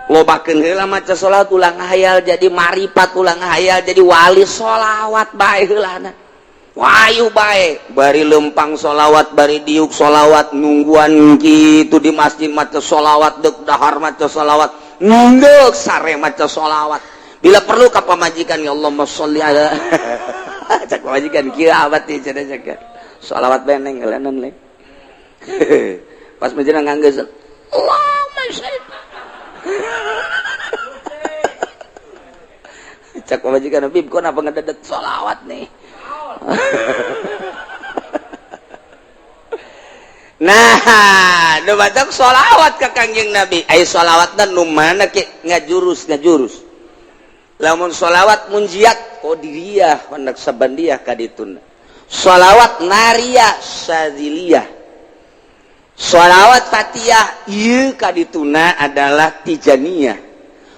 Lobakeun heula maca sholawat, ulah ngahayal jadi marifat, ulah ngahayal jadi wali, sholawat bae heulana. Wayu bae, bari lempang sholawat, bari diuk sholawat, nungguan gitu di masjid maca sholawat, dek dahar maca sholawat, nunduk sare maca sholawat. Bila perlu ka pamajikan, ya Allahumma sholli ala, cak pamajikan kieu abad teh cenah, cak sholawat beneng heulanan le. Pas menjelang nganggeus, Allahumma sholli, cak pamajikan, Bib, kok kenapa ngededet sholawat nih? Nah, nu batak sholawat ka Kangjeng Nabi. Ai sholawatna nu mana ke ngajurus ngajurus. Lamun sholawat munjiat qadiriyah naqsabandiyah kadituna. Sholawat nariyah syadziliyah. Sholawat fatiyah ieu kadituna adalah tijaniyah.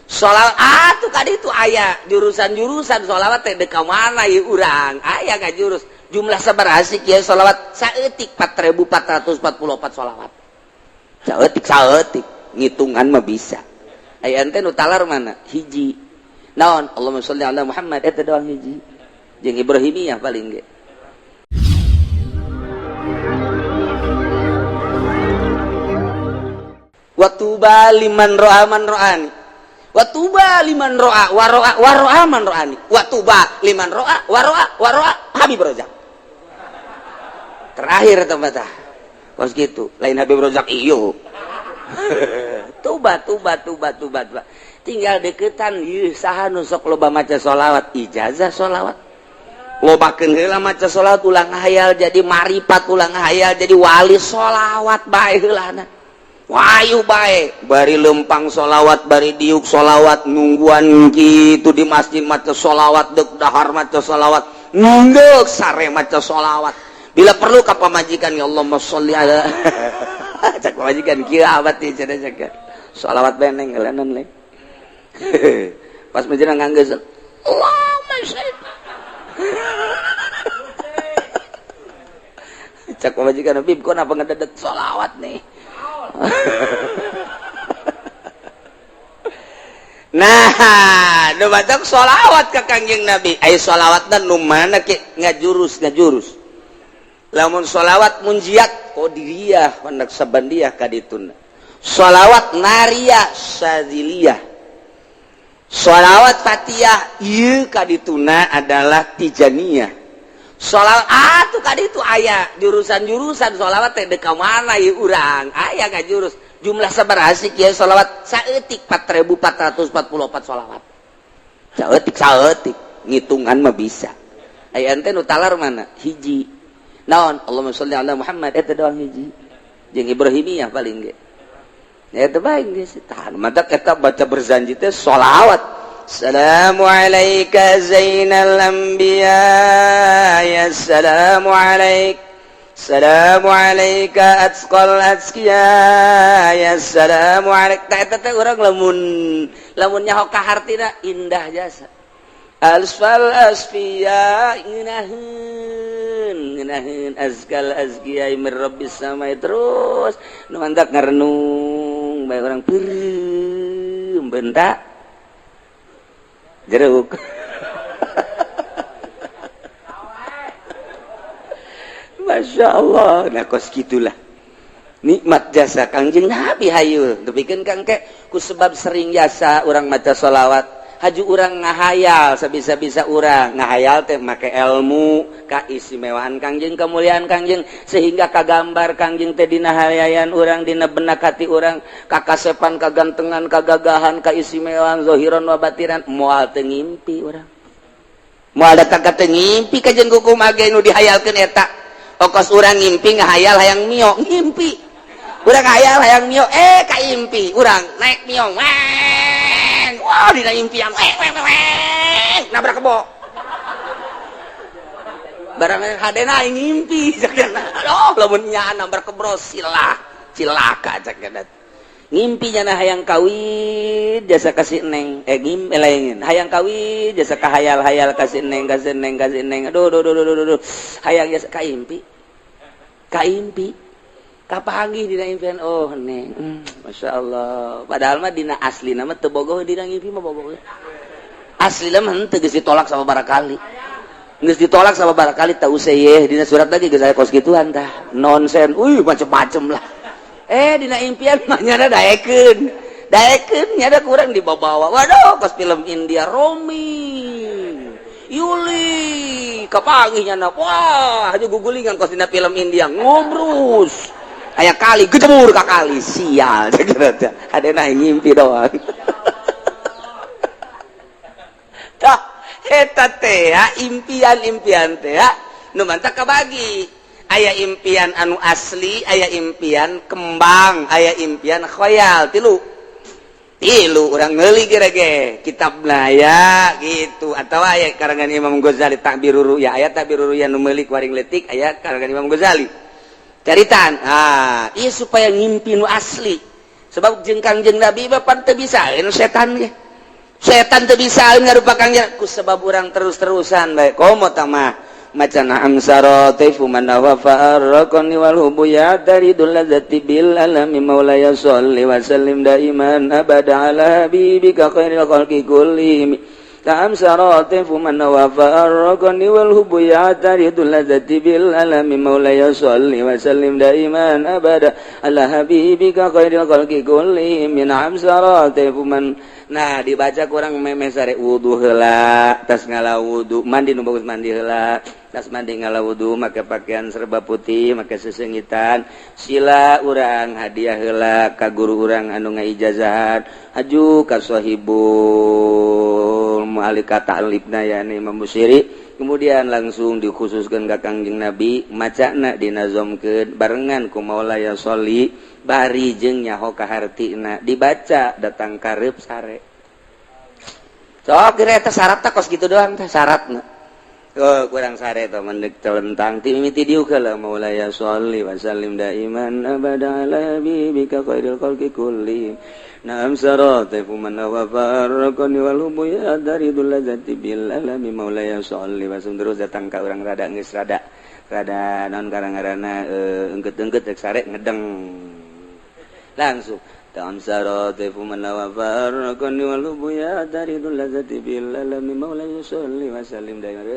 Sholawat ah tuh kaditu aya jurusan-jurusan sholawat teh dek ka mana ieu urang? Aya ngajurus. Jumlah sabaraha sih kieu sholawat? Saeutik 4444 sholawat. Saeutik saeutik ngitungan mah bisa. Aya ente nu talar mana? Hiji. Naon? Allahumma sholli ala Muhammad eta doang hiji. Jeung Ibrahimiyah paling ge. Wa tuba liman ro'a man ro'ani. Wa tuba liman ro'a wa ro'a wa ro'a man ro'ani. Wa tuba liman ro'a wa ro'a wa ro'a Habib Rozak. Terakhir tempat ah. Kos gitu, lain Habib Rozak iyo. Tuba tuba tuba tuba tuba. Tinggal deketan ieu saha nu sok loba maca sholawat, ijazah sholawat. Lobakeun heula maca sholawat, ulah ngahayal jadi marifat, ulah ngahayal jadi wali, sholawat bae heulana. Wayu bae, bari lempang sholawat, bari diuk sholawat, nungguan gitu di masjid maca sholawat, dek dahar maca sholawat, nunduk sare maca sholawat. Bila perlu ka pamajikan, ya Allahumma sholli ala, cak pamajikan kieu abad teh cenah, cak sholawat beneng heulanan le. Pas menjelang nganggeus, Allahumma sholli, cak pamajikan, Bib, kok kenapa ngededet sholawat nih? Nah, nu batak sholawat ka Kangjeng Nabi. Ai sholawatna nu mana ke ngajurus ngajurus. Lamun sholawat munjiat qadiriyah naqsabandiyah kadituna. Sholawat nariyah syadziliyah. Sholawat fatiyah ieu kadituna adalah tijaniyah. Sholawat ah tuh kaditu aya jurusan-jurusan sholawat teh dek ka mana ieu urang? Aya ngajurus. Jumlah sabaraha sih kieu sholawat? Saeutik 4444 sholawat. Saeutik saeutik ngitungan mah bisa. Aya ente nu talar mana? Hiji. Naon? Allahumma sholli ala Muhammad eta doang hiji. Jeung Ibrahimiyah paling ge. Eta bae geus tahan matak eta baca berzanji teh sholawat. Assalamu alayka zainal anbiya ya assalamu alaik assalamu alayka atqal atqiya ya assalamu alaik. Tah eta teh urang lamun lamun nyaho ka hartina indah jasa. Alsfal asfiya ngeunaheun ngeunaheun azkal azkiya mir rabbis samai terus nu mantak ngarenung bae urang peureum bentak jeruk. Masya Allah, nah kos gitulah nikmat jasa Kangjeng Nabi hayu depikeun kang ke ku sebab sering jasa urang maca sholawat haju urang ngahayal sabisa-bisa urang ngahayal teh make ilmu kaistimewaan Kangjeng, kemuliaan Kangjeng, sehingga kagambar Kangjeng teh dina hayayan urang, dina benak hati urang, kakasepan, kagantengan, kagagahan, kaistimewaan zahiran wa batinan. Moal teu ngimpi urang, moal datang ka teu ngimpi kajen kumaha ge nu dihayalkeun eta. Okos urang ngimpi ngahayal hayang mio, ngimpi urang hayal hayang mio, kaimpi urang naik mio, weng, wah, dina impian weng weng weng, nabrak kebo barang hadena aing ngimpi cakna. Aduh, lamun nyaan nabrak kebo silah cilaka cakna. Ngimpi nyana hayang kawin jasa kasih neng, ngimpi lain hayang kawin jasa kahayal-hayal kasih neng kasih neng kasih neng, aduh aduh aduh aduh, aduh. Hayang jasa kaimpi kaimpi. Kapanggih dina impian oh neng. Masya Allah. Padahal mah dina aslina mah teu bogoh dina ngimpi mah bogoh. Aslina mah henteu geus ditolak sama barakali. Geus ditolak sama barakali tak usah ye dina surat lagi geus aya kos gituan tah. Nonsen. Uy macem-macem lah. Dina impian mah nyana daekeun. Daekeun nyana kurang dibawa-bawa. Waduh kos film India Romi. Yuli kapanggih nyana. Wah, aja gugulingan kos dina film India ngobrus. Aya kali gejemur ka kali sial ada na ngimpi doang. Tah eta teh impian-impian teh nu mantak kabagi. Aya impian anu asli, aya impian kembang, aya impian khoyal. Tilu tilu urang ngeuli ge kitabna ya gitu. Atau aya karangan Imam Ghazali Ta'birur Ru'ya, aya Ta'birur Ru'ya nu meuli ku aring leutik, aya karangan Imam Ghazali caritan. Ah, iya supaya ngimpi nu asli. Sebab jeung Kangjeng Nabi mah pan teu bisaeun setan ge. Setan teu bisaeun ngarupa Kangjeng ku sebab urang terus-terusan bae. Komo tah mah maca na'am saratifu man wa farraqani wal hubu ya daridul ladzati bil alami maulaya sholli wa sallim daiman abada ala habibika khairil khalqi kullihim. Ta'am saratifu man wa farraqani wal hubu ya taridul ladzati bil alami maulaya sholli wa sallim daiman abada ala habibika khairil khalqi kullihim. Na'am saratifu man. Nah dibaca kurang memeh sare wudu heula, tas ngala wudu, mandi nu bagus mandi heula, tas mandi ngala wudu make pakaian serba putih, make sesengitan, sila urang hadiah heula ka guru urang anu ngaijazahan, haju ka sahibul mu'alika ta'libna yani Imam Busiri, kemudian langsung dikhususkan ka Kangjeng Nabi, macana dinazomkeun barengan ku maulaya sholli bari jeung nyaho ka hartina dibaca datang karep sare. Sok kira eta syaratna kos kitu doang teh syaratna. Oh, kurang sare teh mendek telentang ti mimiti diuk heula maulaya sholli wa sallim daiman abada ala habibika khairil khalqi kulli. Naam saratifu man wa farraqani wal hubu ya daridul ladzati bil alami maulaya sholli wa sallim. Terus datang ka urang rada geus rada rada naon karang-karana engket-engket rek sare ngedeng. Langsung ta'am saratifu man wa farraqani wal hubu ya daridul ladzati bil alami maulaya sholli wa sallim daiman.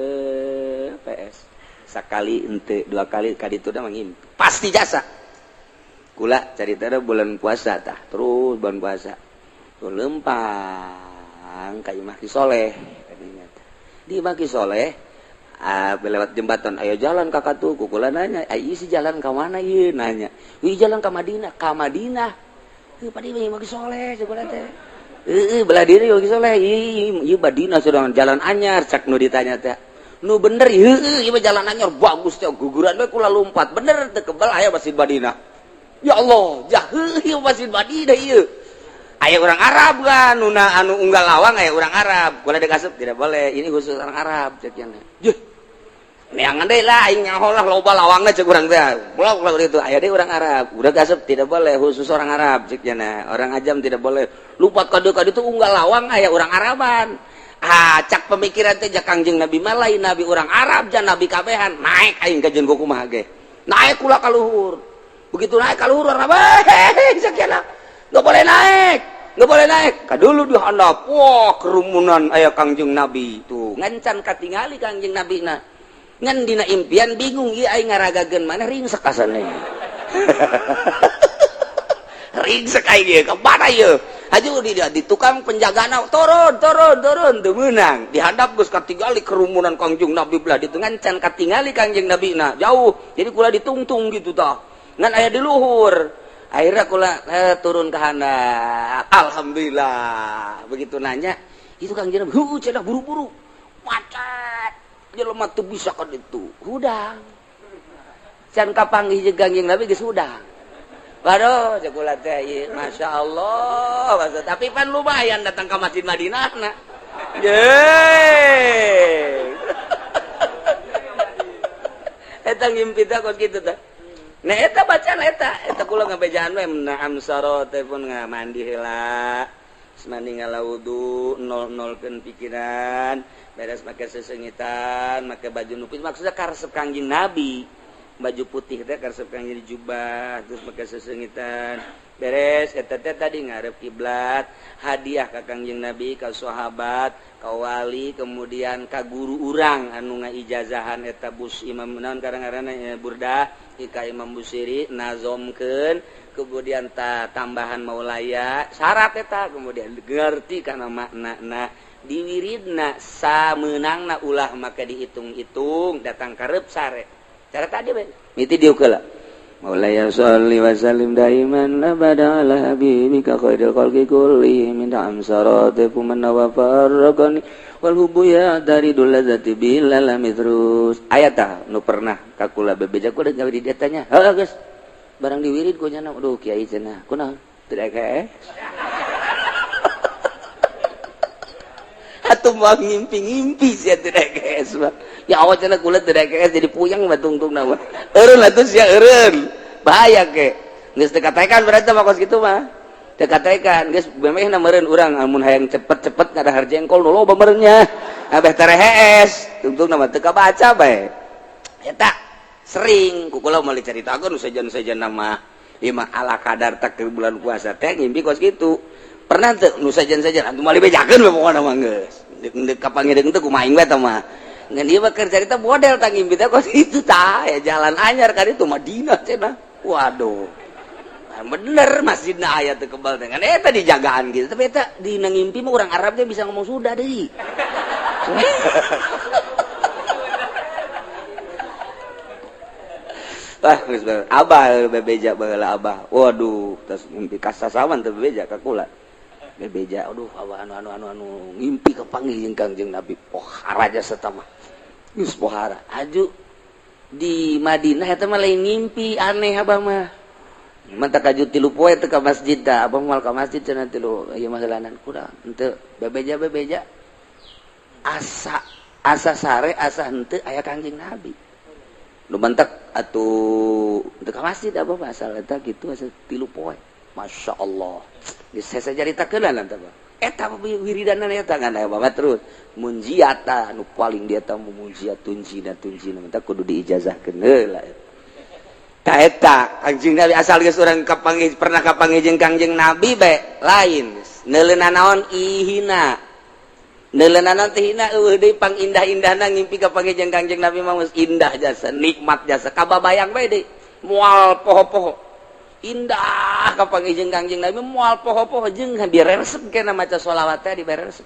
PS sakali ente dua kali ka ditu da mangimpi pasti jasa. Kula carita da bulan puasa tah terus bulan puasa tuh lempang ka imah Ki Soleh kadinya teh. Di imah Ki Soleh lewat jembatan ayo jalan kakak tuh kukula nanya ayo isi jalan ke mana ieu nanya wih jalan ke Madinah ka Madinah heuh pada imah Ki Soleh sebelah teh heuh belah diri Ki Soleh ieu Madinah sedang jalan anyar cak nu ditanya teh nu bener heuh ieu jalan anyar bagus teh guguran we kula lompat bener teu kebal aya Masjid Madinah. Ya Allah jah heuh Masjid Madinah ieu aya orang Arab kan nuna anu unggal lawang aya orang Arab kula dikasup tidak boleh ini khusus orang Arab cek nya juh neangan deui lah aing nyaho lah loba lawangna cek urang teh ulah ulah itu aya deui orang Arab udah kasep tidak boleh khusus orang Arab cek nya orang ajam tidak boleh lupa kade kade itu unggal lawang aya orang Araban. Ah cak pemikiran teh ja Kangjeng Nabi mah lain nabi orang Arab ja nabi kabehan naik aing ka jeung kumaha ge naik kula ka luhur begitu naik ka luhur orang Arab cek nya nggak boleh naik nggak boleh naik ka dulu di handap wah kerumunan aya Kangjeng Nabi tuh ngancan katingali Kangjeng Nabi na ngan dina impian bingung ieu aing ngaragageun mana ringsek asana ringsek aing ieu ka mana ieu haju di tukang penjagana turun turun turun teu meunang dihadap geus katingali kerumunan Kangjeng Nabi belah ditu ngan can katingali Kangjeng Nabi na jauh jadi kula ditungtung gitu tah ngan aya di luhur akhirnya kula turun ke handap alhamdulillah begitu nanya itu Kangjeng Nabi heuh cenah buru-buru macet jelema teu bisa ka ditu hudang can kapanggih jeung Kangjeng Nabi geus hudang. Waduh cek kula teh ieu masyaallah tapi pan lumayan datang ka Masjid Madinah na ye eta ngimpi teh kos kitu teh. Nah eta bacaan eta eta kula ngabejaan we na'am sarate pun mandi heula mandi ngala wudu nol-nolkeun pikiran beres make sesengitan make baju nupis maksudnya karesep Kangjeng Nabi. Baju putih teh karesep kang jadi jubah terus make sesengitan. Beres eta teh tadi ngarep kiblat, hadiah ka Kangjeng Nabi, ka sahabat, ka wali, kemudian ka guru urang anu ngaijazahan eta bus Imam naon karang-ngaranna Burdah, ka Imam Busiri nazomkeun, kemudian ta tambahan maulaya, syarat eta kemudian ngerti kana maknana, diwiridna sameunangna ulah maka dihitung-hitung datang karep sare. Cara tadi bae miti dieu heula. Maulaya sholli wa sallim daiman abada ala habibika khairil khalqi kulli min amsarati man wa farraqani wal hubbu ya daridul ladzati bil alami terus. Aya tah nu pernah ka kula bebeja ku gawe di dieu nya. Heuh geus. Barang diwirid ku nya aduh kiai cenah. Kunaon? Teu kae. Atuh moal ngimpi-ngimpi sia teu kae. Ya awak cenah kula teu kae jadi puyeng batungtungna mah. Eureun atuh sia eureun. Bahaya ke. Geus teu katekan berarti mah kos kitu mah. Teu katekan geus memehna meureun urang amun hayang cepet-cepet ngadahar jengkol nu loba meureun nya. Abeh terehees, tungtungna mah teu kabaca bae. Eta sering ku kula moal dicaritakeun sejen-sejen mah. Ieu mah ala kadar tak ke bulan puasa teh ngimpi kos kitu. Pernah teu nu sejen-sejen atuh moal dibejakeun we pokona mah geus. Deuk kapangireung teh kumaha aing we tah mah. Ngan ieu mah keur carita model tah ngimpi teh kos kitu tah, ya jalan anyar ka ditu Madinah cenah. Waduh. Nah, bener masjidna aya teu kebal teh. Ngan eta dijagaan gitu. Tapi eta dina ngimpi mah urang Arab teh bisa ngomong Sunda deui. Wah, geus abah bebeja baheula abah. Waduh, tas ngimpi kasasawan teu bebeja ka kula. Bebeja, aduh abah anu anu anu anu ngimpi kapanggih jeung Kangjeng Nabi. Pohara jasa mah. Geus pohara. Aju di Madinah eta mah lain ngimpi aneh abah mah. Manta kaju tilu poe teu ka masjid tah, abah moal ka masjid cenah tilu ieu mah heulanan kurang. Henteu bebeja-bebeja. Asa asa sare asa henteu aya Kangjeng Nabi. Nu bentek atuh teu ka masjid abah mah asal eta kitu asa tilu poe. Masya Allah. Geus saya caritakeun lah tah. Eta wiridanan eta ngan aya banget terus. Munjiata anu paling dia tah munjiat tunjina tunjina mah kudu diijazahkeun heula. Ta eta Kangjeng Nabi asal geus urang kapanggih pernah kapanggih jeung Kangjeng Nabi bae lain. Neuleuna naon ihina. Neuleuna naon teh hina eueuh deui pangindah-indahna ngimpi kapanggih jeung Kangjeng Nabi mah geus indah jasa, nikmat jasa kababayang bae deui. Moal poho-poho. Indah kapanggih jeung Kangjeng Nabi moal poho-poho jeung diresep kena maca sholawat teh diberesep.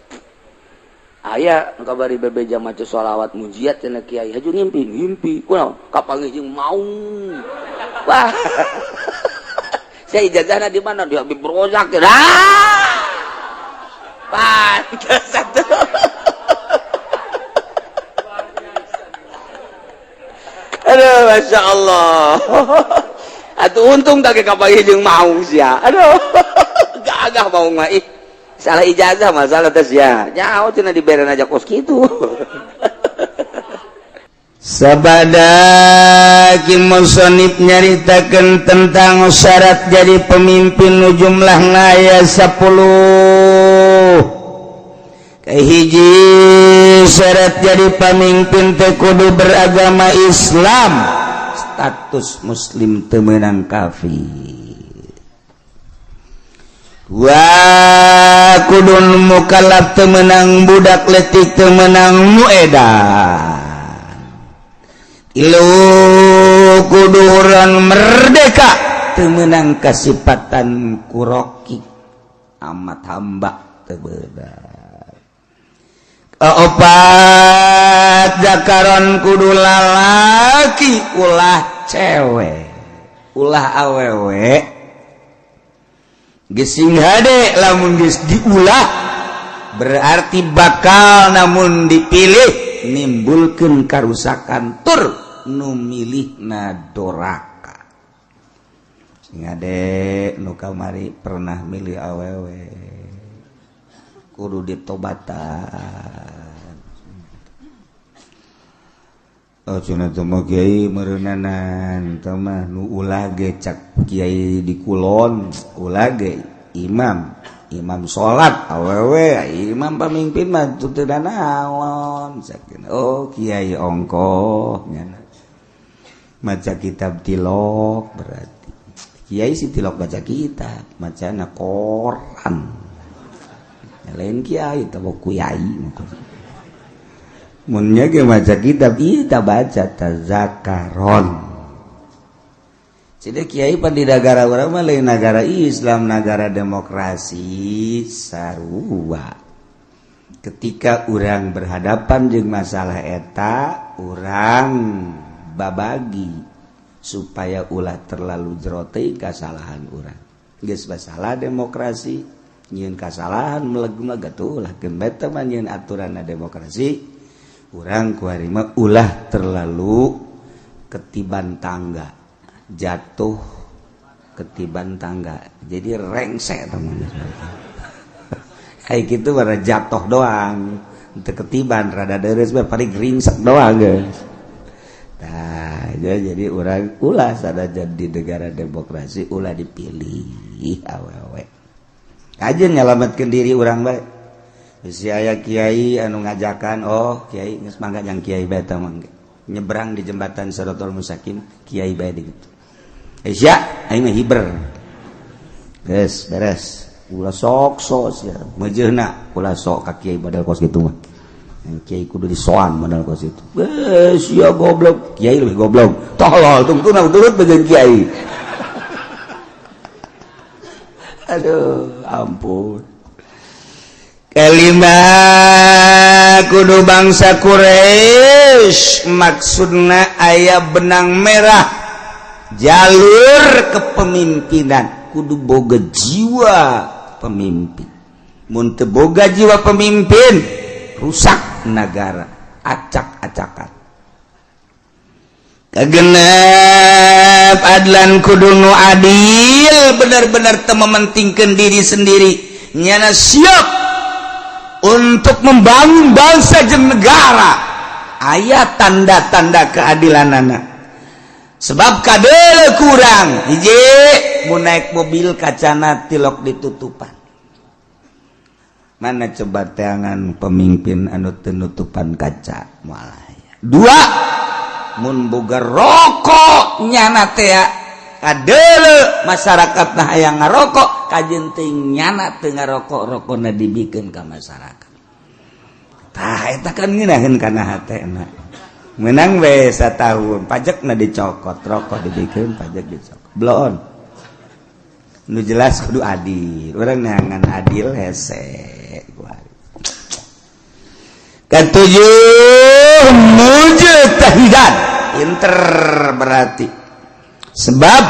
Aya kabari bebeja maca sholawat munjiat cenah kiai haju ngimpi ngimpi kunaon kapanggih jeung maung. Wah. Saya ijazahna di mana di Habib Rozak. Ah! Pantes atuh. Aduh Masya Allah. Atuh untung tak kapanggih jeung maung sia. Aduh. Gagah maung mah ih. Salah ijazah masalah teh sia. Nyaho cenah diberen aja kos kitu. Sabada ki musonib nyaritakeun tentang syarat jadi pemimpin nu jumlahna aya 10. Kahiji syarat jadi pemimpin teh kudu beragama Islam, status muslim teu meunang kafir. Wa kudun mukallaf teu meunang budak leutik teu meunang nu edan. Ilu kudu urang merdeka teu meunang kasipatan kuroki amat hamba teu beunang. Opat jakaron kudu lalaki ulah cewek ulah awewe gesing hade lamun geus diulah berarti bakal namun dipilih nimbulkeun karusakan tur nu milihna doraka. Sing hade nu kamari pernah milih awewe kudu ditobatan. Oh cenah teh mah kiai meureunnanan teh mah nu ulah ge cak kiai di kulon ulah ge imam imam salat awewe imam pamimpin mah teu naon. Oh kiai ongkoh nya. Maca kitab tilok berarti. Kiai sih tilok baca kitab, macana koran. Lain kiai tahu kiai. Munnya ge maca kitab ieu ta baca tazakaron. Jadi kiai pan di negara urang mah lain negara Islam, negara demokrasi sarua. Ketika urang berhadapan jeung masalah eta, urang babagi supaya ulah terlalu jero teuing kasalahan urang. Geus masalah demokrasi, nyieun kasalahan meleg-meleg atuh ulah keun bae teh mah nyieun aturanna demokrasi. Urang kuari mah ulah terlalu ketiban tangga, jatuh ketiban tangga, jadi rengsek teman. Kayak gitu bara jatuh doang, teu ketiban rada deres bae paling ringsek doang guys. Nah, jadi urang ulah sanajan di negara demokrasi ulah dipilih awewe. Kajeun nyalametkeun diri urang bae. Si aya kiai anu ngajakan, oh kiai geus mangga jang kiai bae tah mangga. Nyebrang di jembatan Siratal Mustaqim, kiai bae gitu. Eh sia, aing mah hiber. Geus beres. Ulah sok sok sia. Meujeuna ulah sok ka kiai model kos kitu mah. Kiai kudu disoan model kos itu. Eh sia goblok, kiai lebih goblok. Tolol tungtuna turut jeung kiai. Aduh, ampun. Kelima kudu bangsa Quraisy maksudna aya benang merah jalur kepemimpinan kudu boga jiwa pemimpin. Mun teu boga jiwa pemimpin rusak negara, acak-acakan. Kagenep adlan kudu nu adil, benar-benar teu mementingkeun diri sendiri, nyana siap untuk membangun bangsa jeung negara. Aya tanda-tanda keadilanana. Sebab kadele kurang hiji mun naik mobil kacana tilok ditutupan. Mana coba teangan pemimpin anu teu nutupan kaca moal aya. Dua, mun boga rokok nyana teh kadele masyarakat nah hayang ngarokok kajeun teuing nyana teu ngarokok rokona dibikeun ka masyarakat. Tah eta kan ngeunaheun kana hatena. Menang we satahun pajakna dicokot, rokok dibikeun pajak dicokot. Bloon. Nu jelas kudu adil. Urang neangan adil hese. Ketujuh mujtahidan. Pinter berarti. Sebab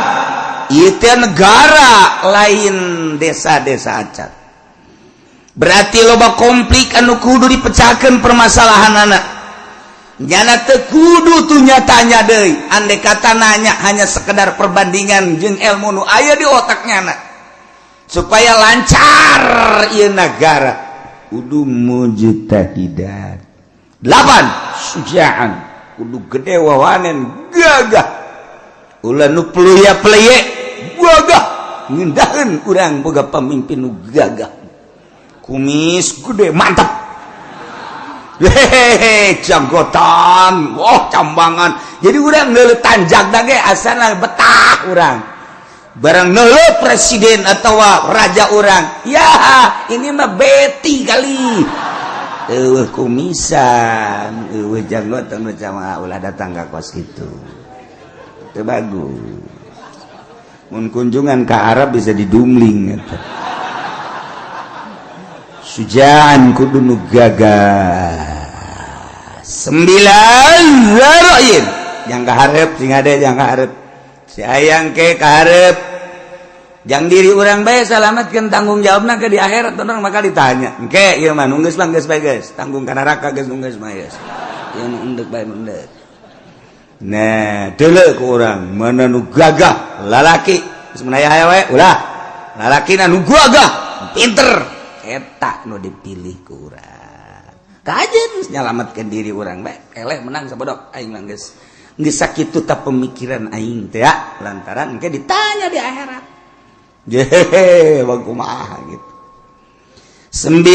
itu negara lain desa-desa acan. Berarti loba konflik anu kudu dipecahkan permasalahan anak. Nyana teu kudu tuh nyatanya deui. Andai kata nanya hanya sekedar perbandingan jeung ilmu nu aya di otaknya anak. Supaya lancar ieu negara. Kudu mujtahidan. 8 sujaan. Kudu gede wawanen gagah. Ulah nu peluya peleye gagah ngindaheun urang boga pamimpin nu gagah. Kumis gede mantap. Hehehe, janggotan, wah cambangan. Jadi urang neuleuh tanjak ge asana betah urang. Barang neuleuh presiden atau raja urang, ya ini mah beti kali. Eueuh kumisan, eueuh janggotan jamaah ulah datang ka kos kitu. Itu bagus. Mun kunjungan ke Arab bisa didumling eta. Sujaan kudu nu gagah. 9 zaroin. Yang kaharep sing ade yang kaharep. Si ayang ke kaharep. Jang diri urang bae salametkeun tanggung jawabna ke di akhirat orang bakal ditanya. Engke ieu mah nu geus mah geus bae geus, tanggung ka neraka geus nu geus mah geus. Ieu nu endek bae endek. Nah, deuleu ku urang mana nu gagah lalaki geus menaya aya we ulah. Lalakina nu gagah, pinter. Eta nu dipilih ku urang. Kajeun nyalametkeun diri urang bae, eleh menang sabodok aing mah geus. Geus sakitu ta pemikiran aing teh ya, lantaran engke ditanya di akhirat. Jehe, bang kumaha gitu. 9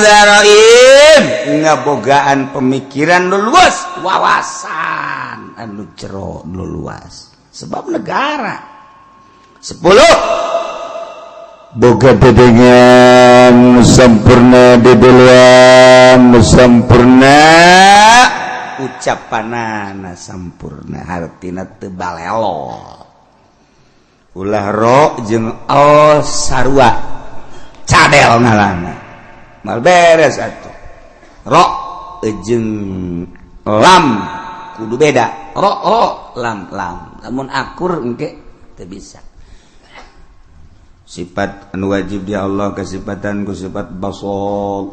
zaroim ngabogaan pemikiran nu luas, wawasan anu jero nu luas sebab negara. 10 boga dedengan sempurna, dedeluan sempurna, ucapanana sempurna, hartina teu balelo. Ulah ro jeung al sarua cadel ngalana mal beres atuh. Ro jeung lam kudu beda, ro ro lam lam, lamun akur engke teu bisa. Sifat anu wajib di Allah kesifatan ku sifat basol,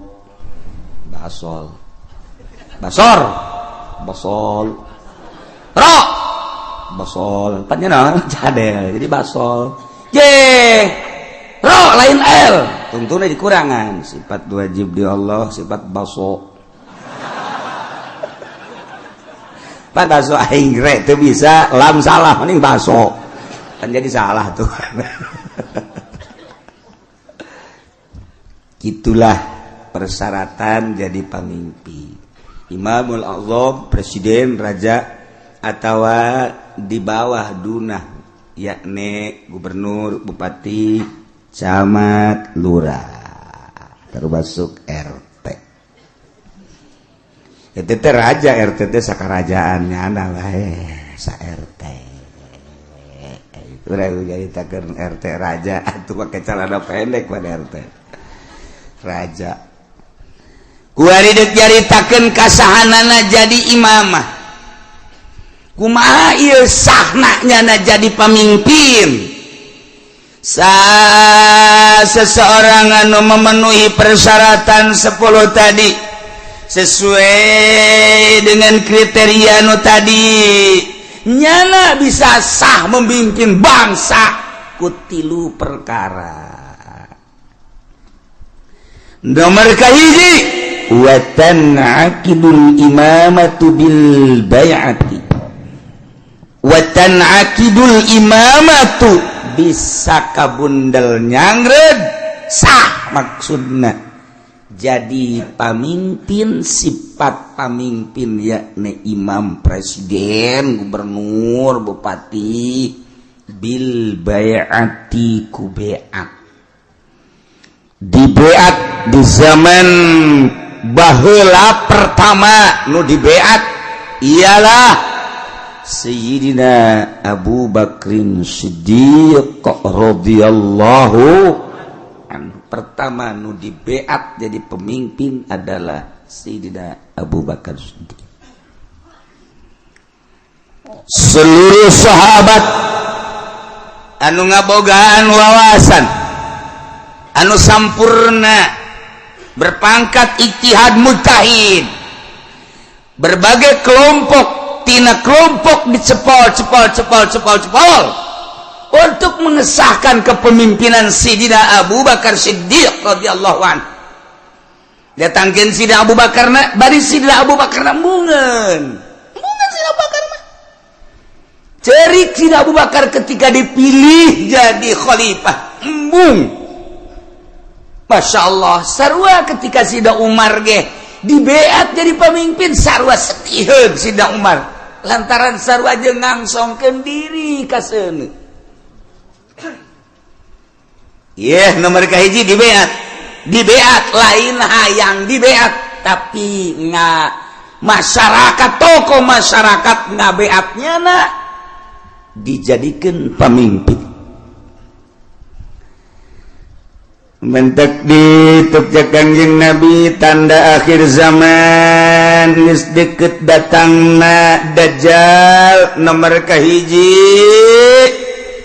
basol, basor, basol, ro, basol, panjenengan cadel jadi basol. J, ro lain l, tungtuna dikurangan. Sifat wajib di Allah sifat baso. Pak baso aing re teu bisa, lam salah mending baso. Kan jadi salah tuh. Itulah persyaratan jadi pemimpin. Imamul Azam, presiden, raja, atau di bawah dunah, yakni gubernur, bupati, camat, lurah, termasuk RT. Itu teh raja, RT teh sakarajaannya ana bae sa RT. Itu jadi takeun RT raja atuh make celana pendek pada RT. Raja. Kuari deuk nyaritakeun kasahanana jadi imamah. Kumaha ieu sahna nyana jadi pamimpin? Seseorang anu memenuhi persyaratan 10 tadi sesuai dengan kriteria anu tadi, nyana bisa sah memimpin bangsa ku tilu perkara. Nomor kahiji, wa tan'aqidul imamatu bil bai'ati. Wa tan'aqidul imamatu bisa kabundel nyangred sah maksudna jadi pamimpin, sifat pamimpin yakni imam, presiden, gubernur, bupati, bil bai'ati ku bai'at. Dibeat di zaman baheula pertama nu dibeat ialah Sayyidina Abu Bakrin Siddiq radhiyallahu anhu. Pertama nu dibeat jadi pemimpin adalah Sayyidina Abu Bakar Siddiq. Seluruh sahabat anu ngabogaan wawasan anu sampurna, berpangkat ijtihad mujtahid, berbagai kelompok tina kelompok dicepol cepol cepol cepol cepol untuk mengesahkan kepemimpinan Sayyidina Abu Bakar Siddiq radhiyallahu anhu. Datangkeun Sayyidina Abu Bakar na, bari Sayyidina Abu Bakar na embungeun. Embungeun Sayyidina Abu Bakar mah. Cerik Sayyidina Abu Bakar ketika dipilih jadi khalifah, embung. Masya Allah, sarua ketika Sayyidina Umar ge dibeat jadi pemimpin, sarua setiheun Sayyidina Umar lantaran sarua jeung ngangsongkeun diri ka seuneu. Yeh, nomor kahiji dibeat. Dibeat lain hayang dibeat, tapi nga masyarakat, tokoh masyarakat ngabeatnya na dijadikan pemimpin. Mentek di tukja Kangjeng Nabi tanda akhir zaman geus deket datangna Dajjal. Nomor kahiji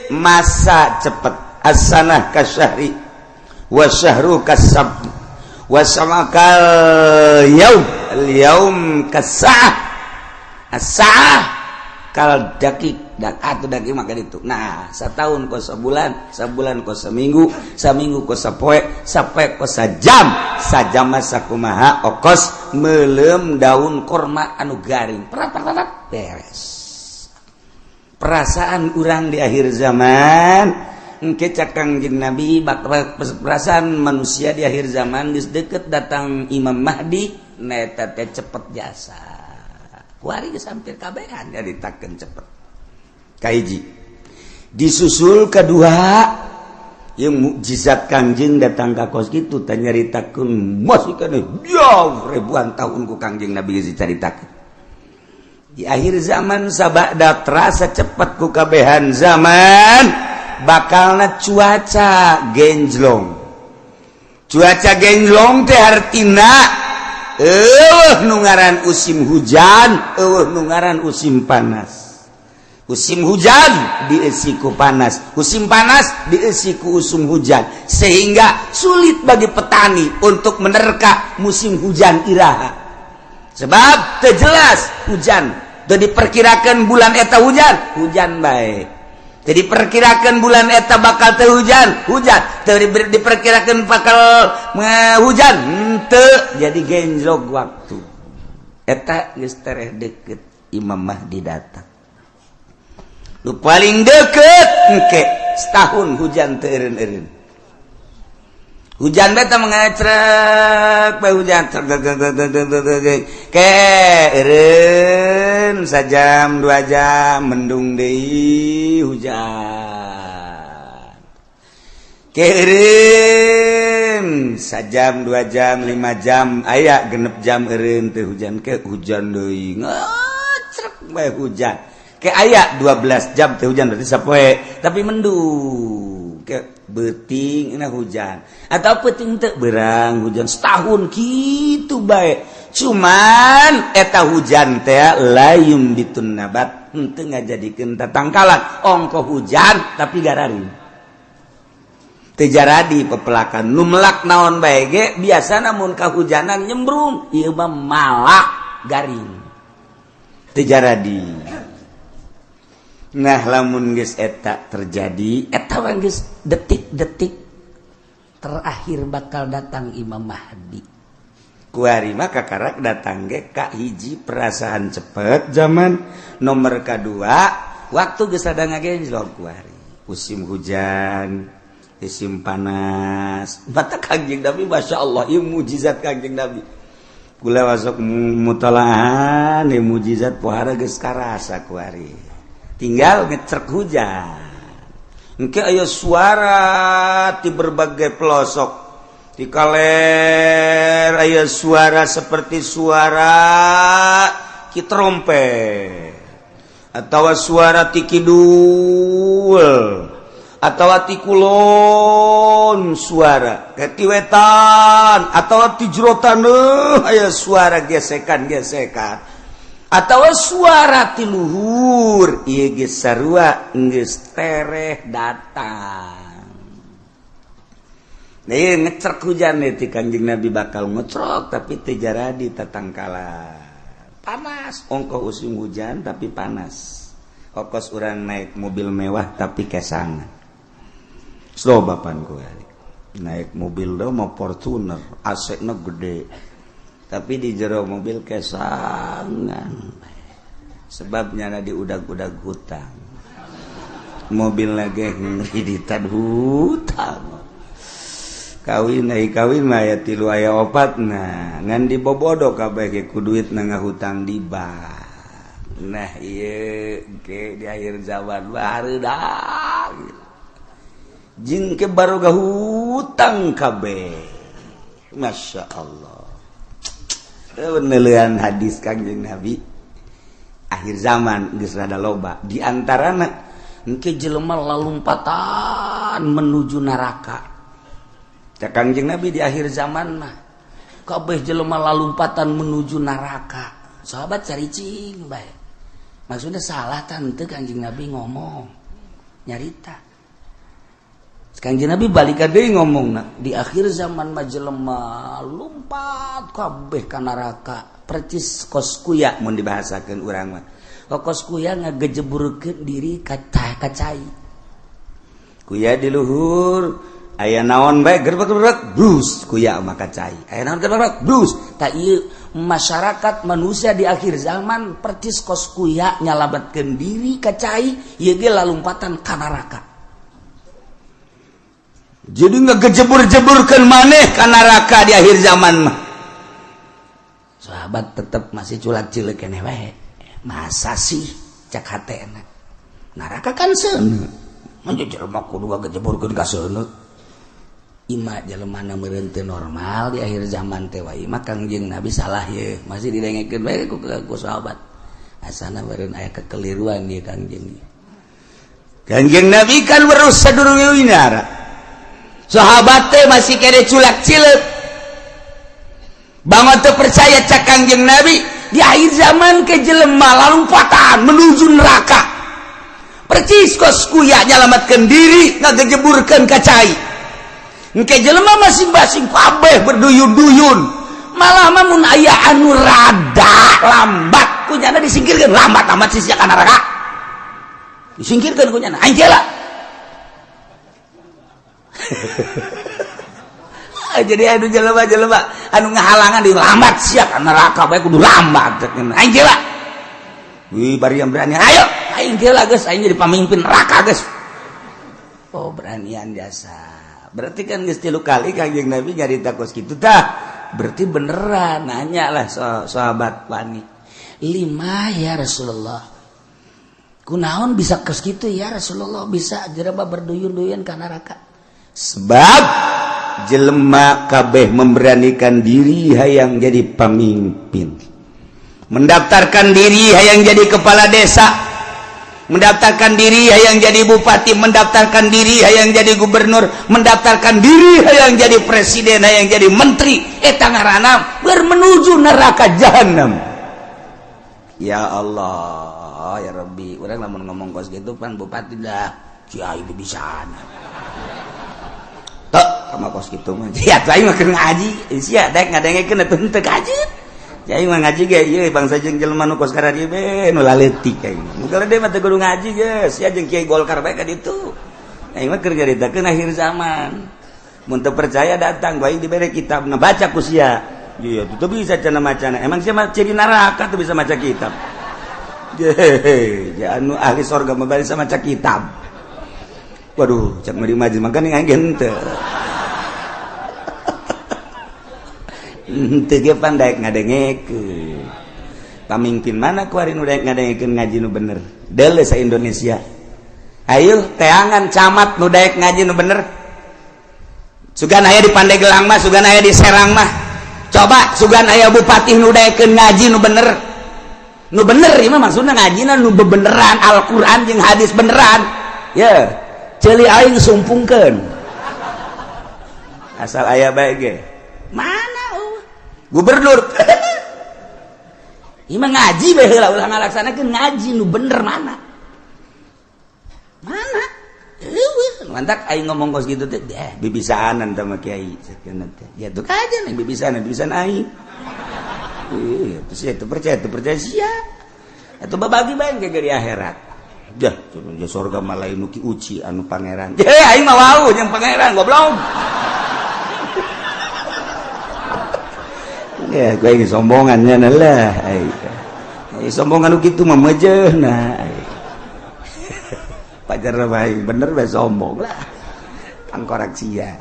masa cepet, as-sanah kasyahri wa syahru kasab wa samakal yaum al yaum kasah as-saah kal dakik dak atuh dakik maka itu. Nah, setahun kos sebulan, sebulan kos seminggu, seminggu kos sapoe, sapoe kos sajam, sajam mah sakumaha okos meuleum daun korma anu garing. Prat prat prat beres. Perasaan urang di akhir zaman engke cak Kangjeng Nabi, perasaan manusia di akhir zaman geus deket datang Imam Mahdi, neta teh cepet jasa. Kuari geus hampir kabehan nyaritakeun cepet. Kahiji disusul kedua yang mukjizat Kangjeng datang ka kos kitu teh nyaritakeun masih keneh jauh ribuan tahun ku Kangjeng Nabi geus dicaritakeun. Di akhir zaman, sabada terasa cepet ku kabehan zaman, bakalna cuaca genjlong. Cuaca genjlong teh hartina eueuh nu ngaran musim hujan, eueuh nu ngaran musim panas. Musim hujan diisi ku panas, musim panas diisi ku usum hujan, sehingga sulit bagi petani untuk menerka musim hujan iraha, sebab teu jelas hujan. Teu diperkirakan bulan eta hujan, hujan bae. Teu diperkirakan bulan eta bakal teu hujan, hujan. Teu diperkirakan bakal hujan, henteu. Jadi genjlok waktu eta. Geus tereh deket Imam Mahdi datang. Lu paling deket engke setahun hujan teu eureun-eureun. Hujan beta mengecrek bae, hujan trek trek trek trek trek trek, ke eureun sajam 2 jam, mendung deui, hujan. Ke eureun sajam, 2 jam, 5 jam, aya 6 jam eureun teu hujan, ke hujan deui, ngecrek bae hujan. Ke aya 12 jam teu hujan, berarti sapoe tapi mendung. Ke beuting na hujan atau peuting teu berang hujan. Setahun kitu bae, cuman eta hujan teh la yumbitun nabat, henteu ngajadikeun tatangkalan. Ongko hujan tapi gararing, teu jaradi pepelakan. Nu melak naon bae ge biasa, namun kahujanan nyembrung, ieu mah malak garing, teu jaradi. Nah, lamun geus eta terjadi, eta mah geus detik-detik terakhir bakal datang Imam Mahdi. Kuari mah kakarak datang ge ka hiji perasaan cepet zaman, nomor kedua waktu geus ada ngagenjlok. Kuari musim hujan, musim panas. Mata Kangjeng Nabi, Masya Allah, ieu mujizat Kangjeng Nabi. Kula masuk mutalahan ieu mujizat pohara geus karasa. Kuari tinggal ngecrek hujan, engke aya suara di berbagai pelosok. Di kaler aya suara seperti suara ki trompet atau suara ti kidul atau ti kulon, suara ke ti wetan atau ti jero taneuh aya suara gesekan-gesekan atau suara ti luhur. Ieu geus sarua geus tereh datang. Nah, ngecrek hujan nih ti Kanjeng Nabi bakal ngecrok tapi teu jaradi tatangkalan. Panas, ongkoh musim hujan tapi panas. Okos urang naik mobil mewah tapi kesangan. Slow bapan gue naik mobil do mau Fortuner, AC na gede, tapi di jero mobil kesangan, sebabnya di udag-udag hutang. Mobil lagi ngreditan hutang. Kawin ai kawin mah aya tilu, aya opat. Nah, ngan dibobodo kabeh ge ku duit na ngahutang di bank. Nah, ieu ke di akhir zaman barudak jeung ke baroga hutang kabeh. Masya Allah, penelian hadis Kangjeng Nabi akhir zaman geus rada loba. Di antarana engke jelema lalumpatan menuju neraka. Cak Kangjeng Nabi, di akhir zaman mah kabeh jelema lalumpatan menuju neraka. Sahabat caricing bae, maksudnya salah tante Kangjeng Nabi ngomong nyarita. Kangjeng Nabi balik deui ngomong na, di akhir zaman mah jelema lumpat kabeh ka neraka percis kos kuya. Mun dibahasakeun urang mah kos kuya ngagejeburkeun diri ka cai. Kuya di luhur aya naon bae, gerbek-gerbek brus, kuya mah ka cai. Aya naon, gerbek brus. Tak ieu masyarakat manusia di akhir zaman percis kos kuya nyalametkeun diri ka cai, ieu ge lalumpatan ka neraka. Jadi ngegejebur-jeburkeun maneh ka neraka di akhir zaman mah. Sahabat tetep masih culak cilik keneh wae. Masa sih cak hatena. Neraka kan seuneu. Mun jelema kudu ngajeburkeun ka seuneu. Ima jelema na meureun teu normal di akhir zaman teh wae mah Kangjeng Nabi salah ye, masih didengekeun bae ku sahabat. Asana meureun aya kekeliruan ieu Kangjeng. Kangjeng Nabi kan weruh sadurunge winara. Sahabat teh masih kene culak-cileuk. Bangun teu percaya cak Kangjeng Nabi di akhir zaman ke jelema lalumpatan menuju neraka. Percis kos kuya nyalamatkeun diri ngagejeburkeun ka cai. Engke jelema masing-masing kabeh berduyun-duyun. Malah mah mun aya anu rada lambat kunyana disingkirkeun, lambat amat sih sia ka neraka. Disingkirkeun kunyana, aing lah. Jadi anu jelema-jelema anu ngahalangan di lambat sia ka neraka bae kudu lambat aing lah. Wih bari yang berani, ayo aing lah geus, aing jadi pamimpin neraka geus. Oh beranian jasa. Berarti kan geus 3 kali Kangjeng Nabi nyarita kos kitu tah. Berarti beneran nanya lah sahabat wani. Lima ya Rasulullah. Kunaon bisa kos kitu ya Rasulullah, bisa jelema berduyun-duyun ka neraka. Sebab jelema kabeh memberanikan diri hayang jadi pemimpin. Mendaftarkan diri hayang jadi kepala desa, mendaftarkan diri hayang jadi bupati, mendaftarkan diri hayang jadi gubernur, mendaftarkan diri hayang jadi presiden, hayang jadi menteri. Eta ngaranna bermenuju neraka jahanam. Ya Allah, ya Rabbi, urang lamun ngomong kos gitu pan bupati dah kiai bisana. Tok sama kos kitu mah. Ya aing mah keur ngaji, sia daek ngadengekeun atuh henteu kaji. Aing mah ngaji ge ieu bangsa jeung jelema nu kos kararieu be nu laleutik aing. Mun gede mah teu kudu ngaji geus, sia jeung kiai Golkar bae ka ditu. Aing mah keur nyaritakeun akhir zaman. Mun teu percaya datang bae dibere kitab na baca ku sia. Iya, teu bisa cenah macana. Emang sia mah ciri neraka teu bisa maca kitab. Ye, anu ahli sorga mah bisa maca kitab. Waduh, cak mah di majelis mangkane aing henteu. Henteu ge pan daek ngadengekeun. Pamimpin mana kuari nu daek ngadengekeun ngaji nu bener? Deuleu sa Indonesia. Ayo teangan camat nu daek ngaji nu bener. Sugan aya di Pandeglang mah, sugan aya di Serang mah. Coba sugan aya bupati nu daekeun ngaji nu bener. Nu bener ieu mah maksudna ngajina nu bebeneran Al-Qur'an jeung hadis beneran. Ye, ceuli aing sumpungkeun. Asal aya bae ge. Mana gubernur ieu mah ngaji bae heula ulah ngalaksanakeun ngaji nu bener mana mana eueuh mantak aing ngomong kos kitu teh bibisaanan teh mah kiai sakeun teh ya tuh kajian aing bibisaanan bibisan aing ieu teh teu percaya sia atuh babagi bae ge di akhirat jah cenah surga mah lain nu ki uci anu pangeran ye aing mah wau jeung pangeran goblok. Ya, gue ini sombongannya lah. Sombongan gitu mah mejeuhna. Pajar bae bener bae sombong lah. Tangkorak sia.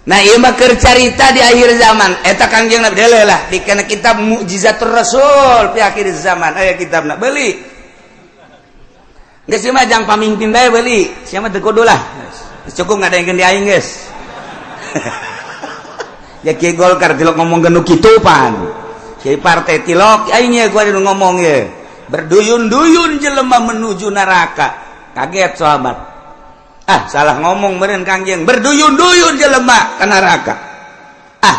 Nah, ieu mah keur carita di akhir zaman. Eta Kangjeng Nabi deuleu lah di kana kitab Mukjizatur Rasul fi akhir zaman. Aya kitabna beuli. Geus ieu mah jang pamimpin bae beuli. Sia mah teu kudu lah. Cukup ngadengkeun di aing geus. Ya kiai Golkar tilok ngomong nu kitu pan. Kiai partai tilok aing ye gua ngomong ye. Berduyun-duyun jelema menuju neraka. Kaget sahabat. Ah, salah ngomong meureun Kangjeng. Berduyun-duyun jelema ka neraka. Ah,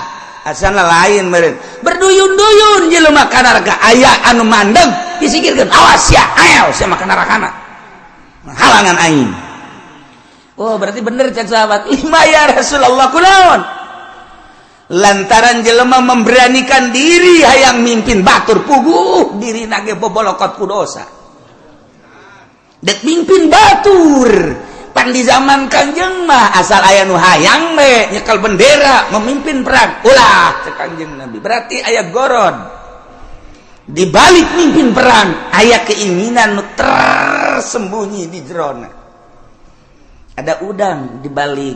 asana lain meureun. Berduyun-duyun jelema ka neraka. Aya anu mandeg disingkirkeun. Awas sia, ayo sia mah ka nerakana. Halangan aing. Oh, berarti bener cek sahabat. Lima ya Rasulullah kunaon? Lantaran jelema memberanikan diri hayang mimpin batur puguh diri nage bobolokot ku dosa. Dek mimpin batur. Pan di zaman Kangjeng mah asal aya nu hayang we nyekel bendera memimpin perang. Ulah cek Kangjeng Nabi. Berarti aya goron. Di balik mimpin perang aya keinginan nu tersembunyi di jerona. Ada udang di balik.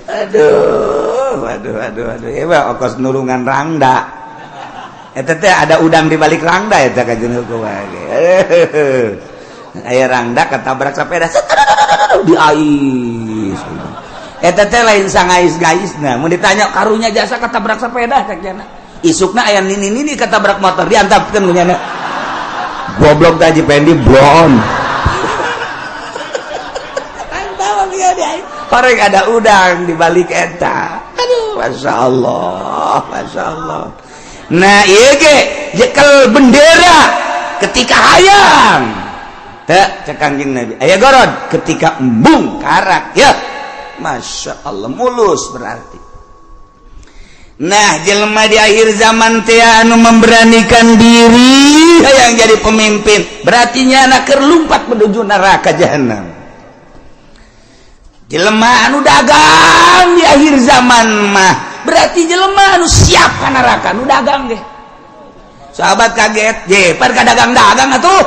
Aduh, Aduh, aduh, aduh, hebat okos nulungan rangda. Eta teh ada udang di balik rangda eta kajeun kumaha ge. Aya rangda ketabrak sepeda di ais. Eta teh lain sangais-gaisna. Mun ditanya karunya jasa ketabrak sepeda cek jana. Isukna aya nini nini ketabrak motor diantapkeun ku nyana. Goblok teh Haji Pendi blon. Horeng ada udang di balik eta. Aduh, masya Allah, masya Allah. Nah, iya ge jekel bendera ketika hayang. Teu cek Kangjeng Nabi. Aya gorod ketika embung karak ya. Masya Allah, mulus berarti. Nah, jelema di akhir zaman teh anu memberanikan diri hayang jadi pemimpin, berarti nyana keur lumpat menuju neraka jahanam. Jelema anu dagang di akhir zaman mah berarti jelema anu siap ka neraka nu dagang ge. Sahabat kaget, je pan ka dagang-dagang atuh.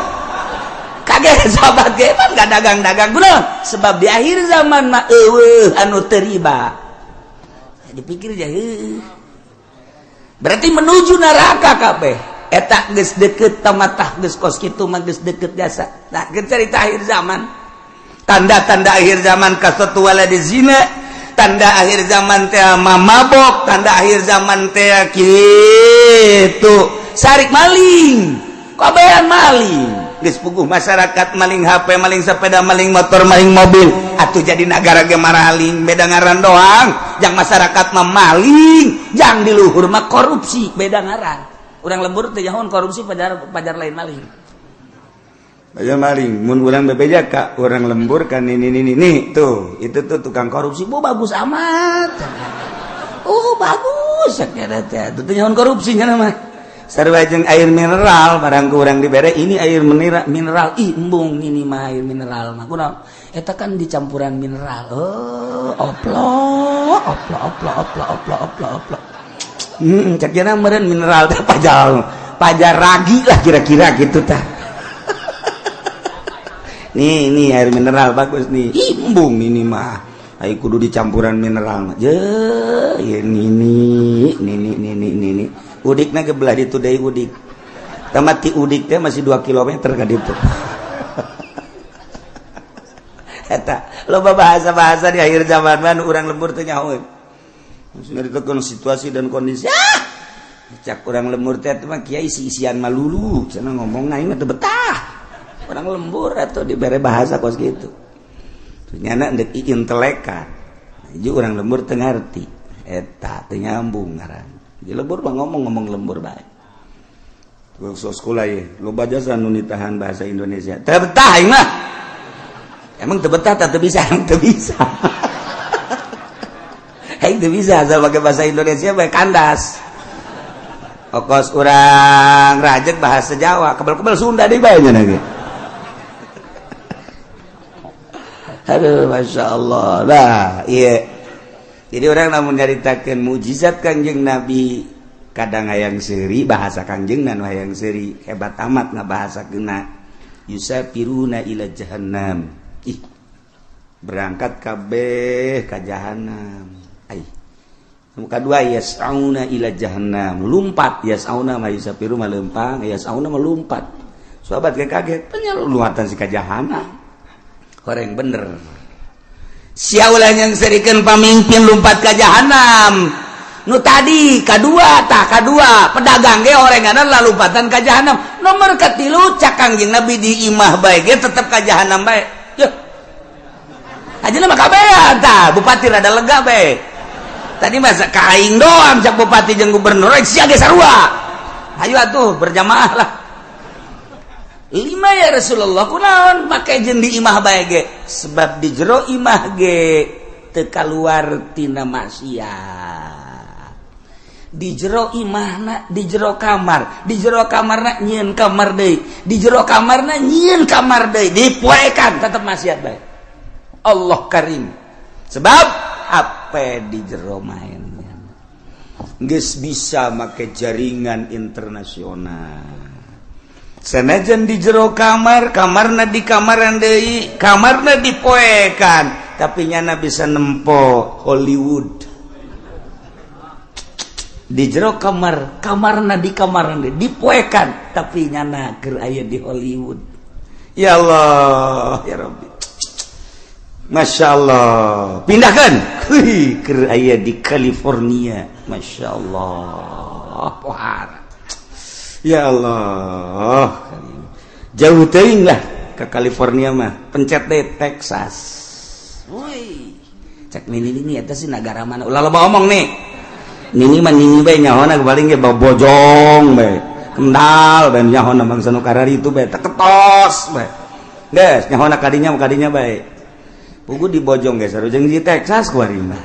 Kaget sahabat ge pan ka dagang-dagang kunaon? Sebab di akhir zaman mah eueuh anu teu riba. Dipikir aja, berarti menuju neraka kabeh. Eta geus deket tamatah geus kos kitu mah geus deket jasa. Nah, geus cerita akhir zaman. Tanda-tanda akhir zaman kasatu waladi zina, tanda akhir zaman teh mabok, tanda akhir zaman teh kitu sarik maling, kabehan maling. Geus puguh masyarakat maling HP, maling sepeda, maling motor, maling mobil. Atuh jadi nagara ge maraling, beda ngaran doang. Jang masyarakat mah maling, jang di luhur mah korupsi, beda ngaran. Urang lembur teh jahon korupsi pajar pajar lain maling. Pajar maling, mun urang bebeja ka urang lembur kan ini tuh, itu tuh tukang korupsi, bu bagus amat. Oh, bagus sakira teh. Itu teh jahon korupsi nya mah. Sarua jeung air mineral barang ku urang dibere ini air mineral, mineral ih embung ini mah air mineral mah kunaon eta kan dicampuran mineral. Oh, oplo oplo oplo oplo oplo oplo oplo. Cek jana meureun mineral teh pajar pajar ragi lah kira-kira gitu tah. Nih, nih air mineral bagus nih. Ih, embung ini mah. Ayo kudu dicampuran mineral mah. Je, ini nih, ini nih, ini nih, ini. Udikna ge belah ditu deui udik. Tamat ti udik teh masih 2 km ka ditu. Eta loba bahasa-bahasa di akhir zaman mah urang lembur teh nyahoeun. Nyaritakeun situasi dan kondisi. Ah! Cak urang lembur teh mah kiai isi-isian malulu, cenah ngomong aing mah teu betah. Orang lembur atau dibere bahasa kos gitu. Nyana ndek intelekan. Ju urang lembur teu ngarti. Eta teu nyambung ngaran. Di lembur mah ngomong-ngomong lembur bae. Terus sekolah ye, loba jasa nu nitahan bahasa Indonesia. Teu betah aing mah. Emang teu betah teu bisa, teu bisa. Aing teu bisa asal pakai bahasa Indonesia bae kandas. Okos urang rajek bahasa Jawa, kebel-kebel Sunda deui bae nya ge. Aduh, Masya Allah. Nah, iya. Jadi orang namun nyaritakeun mukjizat Kangjeng Nabi kadang hayang seuri bahasa Kangjeng dan hayang seuri hebat amat ngabahasakeunna yusafiruna ila jahannam. Ih, berangkat kabeh ka jahannam. Ai. Nu kadua yas'auna ila jahannam. Lumpat yas'auna ma yusafiru ma leumpang, yas'auna ma lumpat. Sahabat kaget, penyeluatan si ka jahannam. Horeng bener. Sia ulah yang serikeun pamimpin lumpat ka jahanam. Nu tadi kadua tah kadua pedagang ge horenganan lalumpatan ka jahanam. Nomor katilu cak Kangjeng Nabi di imah bae ge tetep ka jahanam bae. Yeuh. Ajeuna mah kabehan tah bupati rada lega bae. Tadi masa ka aing doang cak bupati jeung gubernur sia ge sarua. Hayu atuh berjamaah lah. 5 ya Rasulullah kunaon make jeung di imah bae ge sebab di jero imah ge teu kaluar tina maksiat. Di jero imahna di jero kamar, di jero kamarna nyieun kamar deui, di jero kamarna nyieun kamar deui, dipoekan tetep maksiat bae. Allah karim. Sebab apa di jero mainnya geus bisa make jaringan internasional. Senajan di jero kamar, kamarna di kamaran deui, kamarna dipoekan, tapi nyana bisa nempo Hollywood. Di jero kamar, kamarna di kamar dipoekan, tapi nyana keur aya di Hollywood. Ya Allah, ya Rabbi. Masya Allah. Pindahkan. Keur aya di California. Masya Allah. Pohara. Ya Allah. Jauh teuing lah ke California mah. Pencet deh Texas. Woi. Cek nini ini eta sih negara mana? Ulah loba omong nih. Nini mah nini bae nyahona paling ge bojong bae. Kendal bae nyahona bangsa nu karari itu bae teketos bae. Geus nyahona kadinya kadinya bae. Pugu di Bojong geus sareng di Texas kuari mah.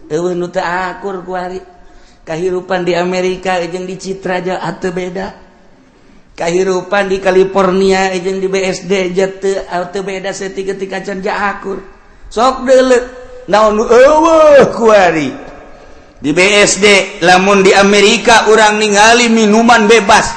Eueuh nu teu akur kuari. Kahirupan di Amerika jeung di Citra aja atuh beda. Kahirupan di California jeung di BSD aja teu beda saeutik ketika can akur. Sok deuleu naon nu eueuh kuari. Di BSD lamun di Amerika urang ningali minuman bebas.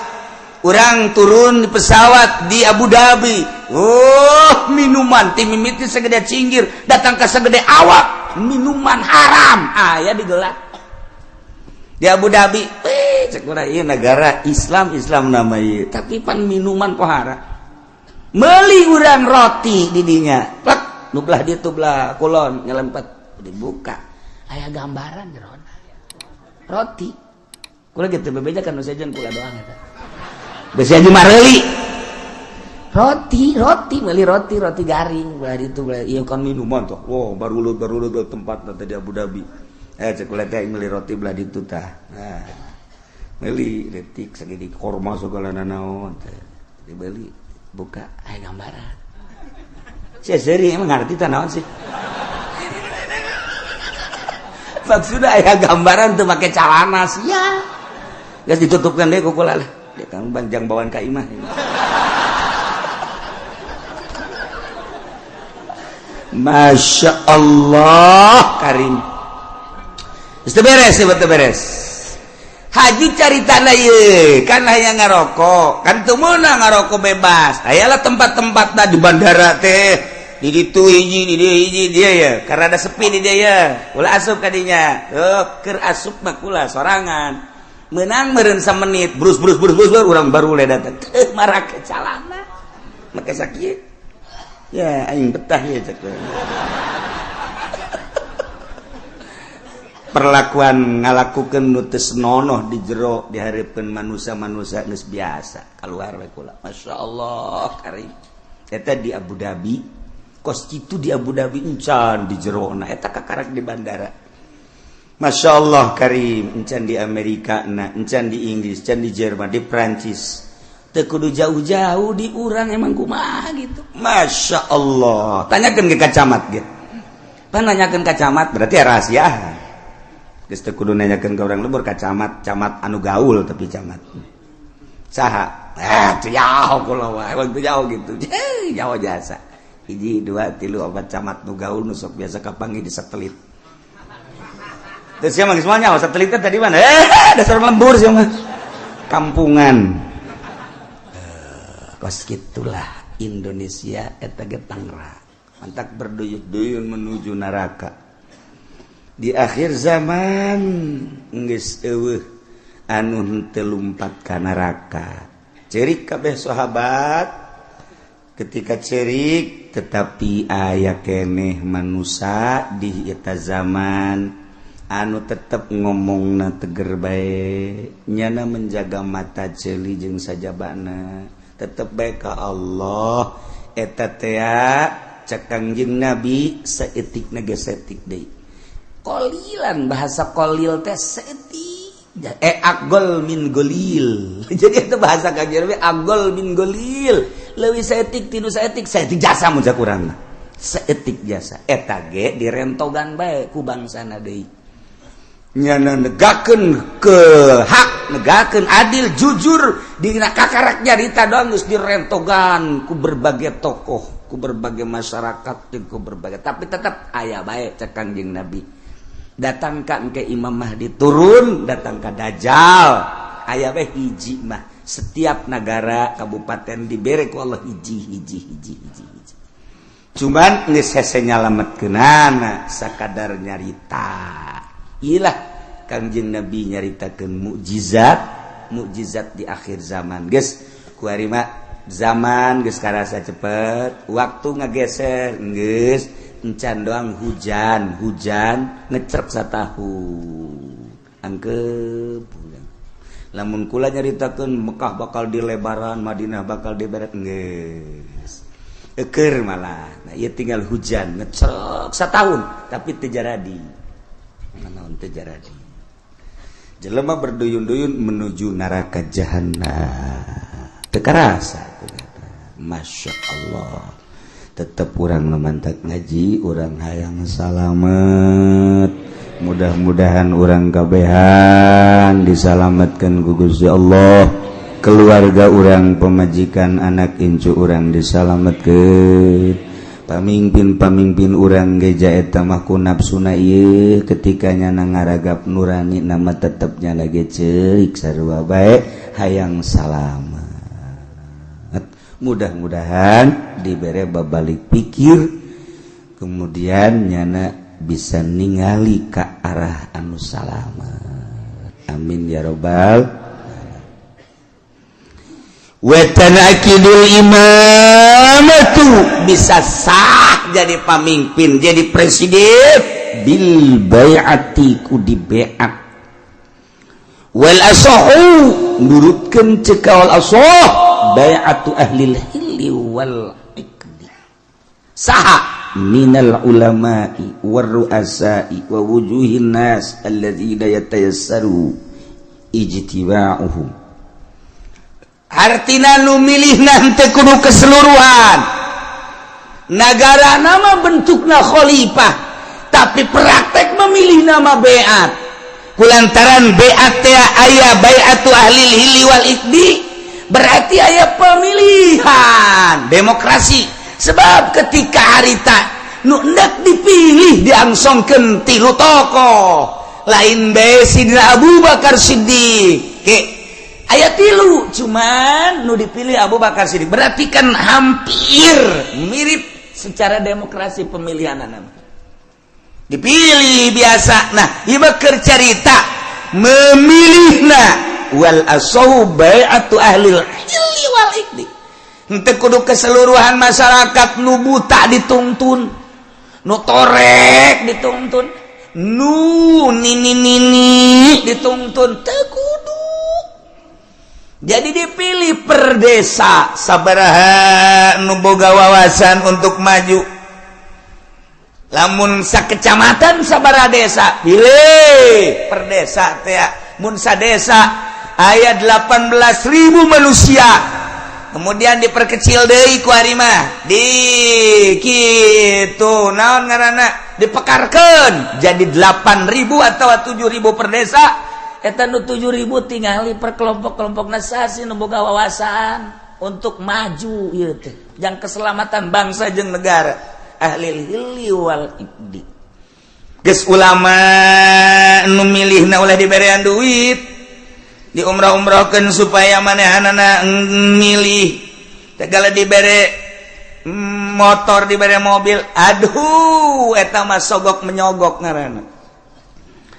Urang turun di pesawat di Abu Dhabi. Oh, minuman ti mimiti segede cinggir datang ke segede awak, minuman haram aya digelar. Di Abu Dhabi, cek urang ieu negara Islam, Islam nama ieu, tapi pan minuman pohara. Meuli urang roti di dinya. Plek, nu belah dieu tuh belah kulon nyelempet dibuka. Aya gambaran jerona. Roti. Kula gitu bebeja kan nu sejen kula doang eta. Besi aja mareuli. Roti, roti, beli roti, roti garing, belah itu belah iya kan minuman tuh. Wow, baru baru tempat nanti di Abu Dhabi. Cek kula teh meuli roti belah ditu tah. Nah, meuli detik segede korma segala nanaon teh. Dibeli, buka aya gambaran. Sia seuri emang ngarti tah naon sih? Maksudnya aya gambaran tuh make calana sia. Geus ditutupkan deh ku kula lah. Dia kan banjang bawaan ka imah. Masya Allah Karim. Geus beres, betul beres. Haji cari tanah ye, kan hayang ngarokok, kan teu meunang ngarokok bebas. Ayalah tempat-tempatna di bandara teh, di ditu hiji, di dieu hiji dia ya, karena ada sepi di dia ya. Ulah asup ka dinya. Tuh, keur asup mah kula sorangan. Menang meureun samenit, brus brus brus brus urang baru le datang. Teu marake calana. Make sakieu. Ya aing betah ya cek. Perlakuan ngalakukeun nu teu senonoh di jero dihareupeun manusia-manusia geus biasa. Kaluar we kula. Masyaallah karim. Eta di Abu Dhabi, kos kitu di Abu Dhabi encan di jerona eta kakarak di bandara. Masya Allah karim, encan di Amerika na, encan di Inggris, encan di Jerman, di Prancis. Teu kudu jauh-jauh di urang emang kumaha gitu. Masya Allah. Tanyakeun ke kacamat ge. Pan nanyakeun ka camat berarti rahasia. Geus teu kudu nanyakeun ka urang lembur ka camat, camat anu gaul tapi camat. Saha? Teu jauh kula wae, emang teu jauh gitu. Jauh jasa. Hiji, dua, tilu, opat camat nu gaul nu sok biasa kapanggih di satelit. Terus siapa geus moal nyaho satelitnya tadi mana? Dasar lembur sia mah. Kampungan. Kos gitulah Indonesia eta ge tangra. Mantak berduyun-duyun menuju neraka. Di akhir zaman geus eueuh anu henteu lumpat ka neraka. Cerik kabeh sahabat ketika cerik tetapi aya keneh manusia di eta zaman anu tetep ngomongna teger bae, nyana menjaga mata ceuli jeung sajabana tetep bae ka Allah. Eta tea cek Kangjeng Nabi saeutikna ge saeutik deui. Qolilan bahasa qolil teh saeutik agol min golil. Jadi itu bahasa Kangjeng Nabi agol min golil, leuwih saeutik tinu saeutik, saeutik jasa mun cak urang mah. Saeutik jasa eta ge direntogan bae ku bangsana deui. Nyana negakeun ke hak, negakeun adil, jujur dina kakarak nyarita doang geus direntogan ku berbagai tokoh, ku berbagai masyarakat, jeung ku berbagai, tapi tetap aya bae cek Kangjeng Nabi. Datang ka ke Imam Mahdi turun, datang ka Dajjal, aya bae hiji mah. Setiap negara kabupaten dibere ku Allah hiji hiji hiji hiji hiji. Cuman geus hese nyalametkeunana sakadar nyarita. Ilah Kangjeng Nabi nyaritakeun mukjizat mukjizat di akhir zaman. Geus kuari mah zaman geus karasa cepet, waktu ngageser, geus encan doang hujan, hujan ngecerk satahun. Angkep lamun kula nyaritakeun Mekah bakal dilebaran, Madinah bakal diberet, geus eker malah. Nah, ieu tinggal hujan ngecerk satahun tapi teu jaradi. Naon teu jaradi? Jelema berduyun-duyun menuju neraka jahanam. Teu karasa. Masya Allah, tetap urang memantak ngaji, urang hayang salamet. Mudah-mudahan urang kabehan disalamatkan ku Gusti Allah, keluarga urang, pemajikan, anak incu urang disalamatkan, pamimpin-pamimpin urang geja eta mah ku nafsuna ieu. Ketika nyana ngaragap nurani nama tetepnya lagi ceurik sarua bae hayang salamet. Mudah-mudahan dibere babalik pikir, kemudian nyana bisa ningali ke arah anu salamet. Amin ya robbal. Wetanakidul imamatu, bisa sah jadi pamimpin, jadi presiden, bil bai'ati, ku di baiat. Wal asahu, nurutkeun cek kaul asah, bai'atu ahlil hilli wal iqdi. Saha? Minal ulama'i war ru'asa'i wa wujuhin nas alladzina yatayassaru ijtiba'uhum. Artina nu milih nanti kudu keseluruhan negara. Nama bentukna khalifah, tapi praktek memilih nama beat. Kulantaran beat teh aya bai'atu ahli hilli wal iqdi, berarti aya pemilihan demokrasi. Sebab ketika harita nu hendak dipilih diangsongkeun tilu tokoh, lain bae Sidina Abu Bakar Siddiq. Ke aya tilu, cuman nu dipilih Abu Bakar Siddiq. Berarti kan hampir mirip secara demokrasi pemilihan nama dipilih biasa. Nah, ieu keur carita memilihna. Wal asahu bai'atu ahli hilli wal iqdi. Henteu kudu keseluruhan masyarakat. Nu buta dituntun, nu torek dituntun, nu nini nini dituntun, teu kudu. Jadi dipilih per desa sabaraha nu boga wawasan untuk maju. Lamun sakecamatan sabaraha desa, pilih per desa teh. Mun sadesa aya 18.000 manusia, kemudian diperkecil deui ku ari mah di kitu, naon ngaranna, dipekarkeun jadi 8000 atau 7000 per desa. Eta nu 7000 tingali per kelompok-kelompok nasasi nu boga wawasan untuk maju ieu teh jang keselamatan bangsa jeung negara. Ahli hilli wal iqdi. Geus ulama nu milihna ulah diberean duit, diumrah-umrahkeun supaya manehanana milih. Segala dibere motor, dibere mobil, aduh, eta mah sogok menyogok ngaranna.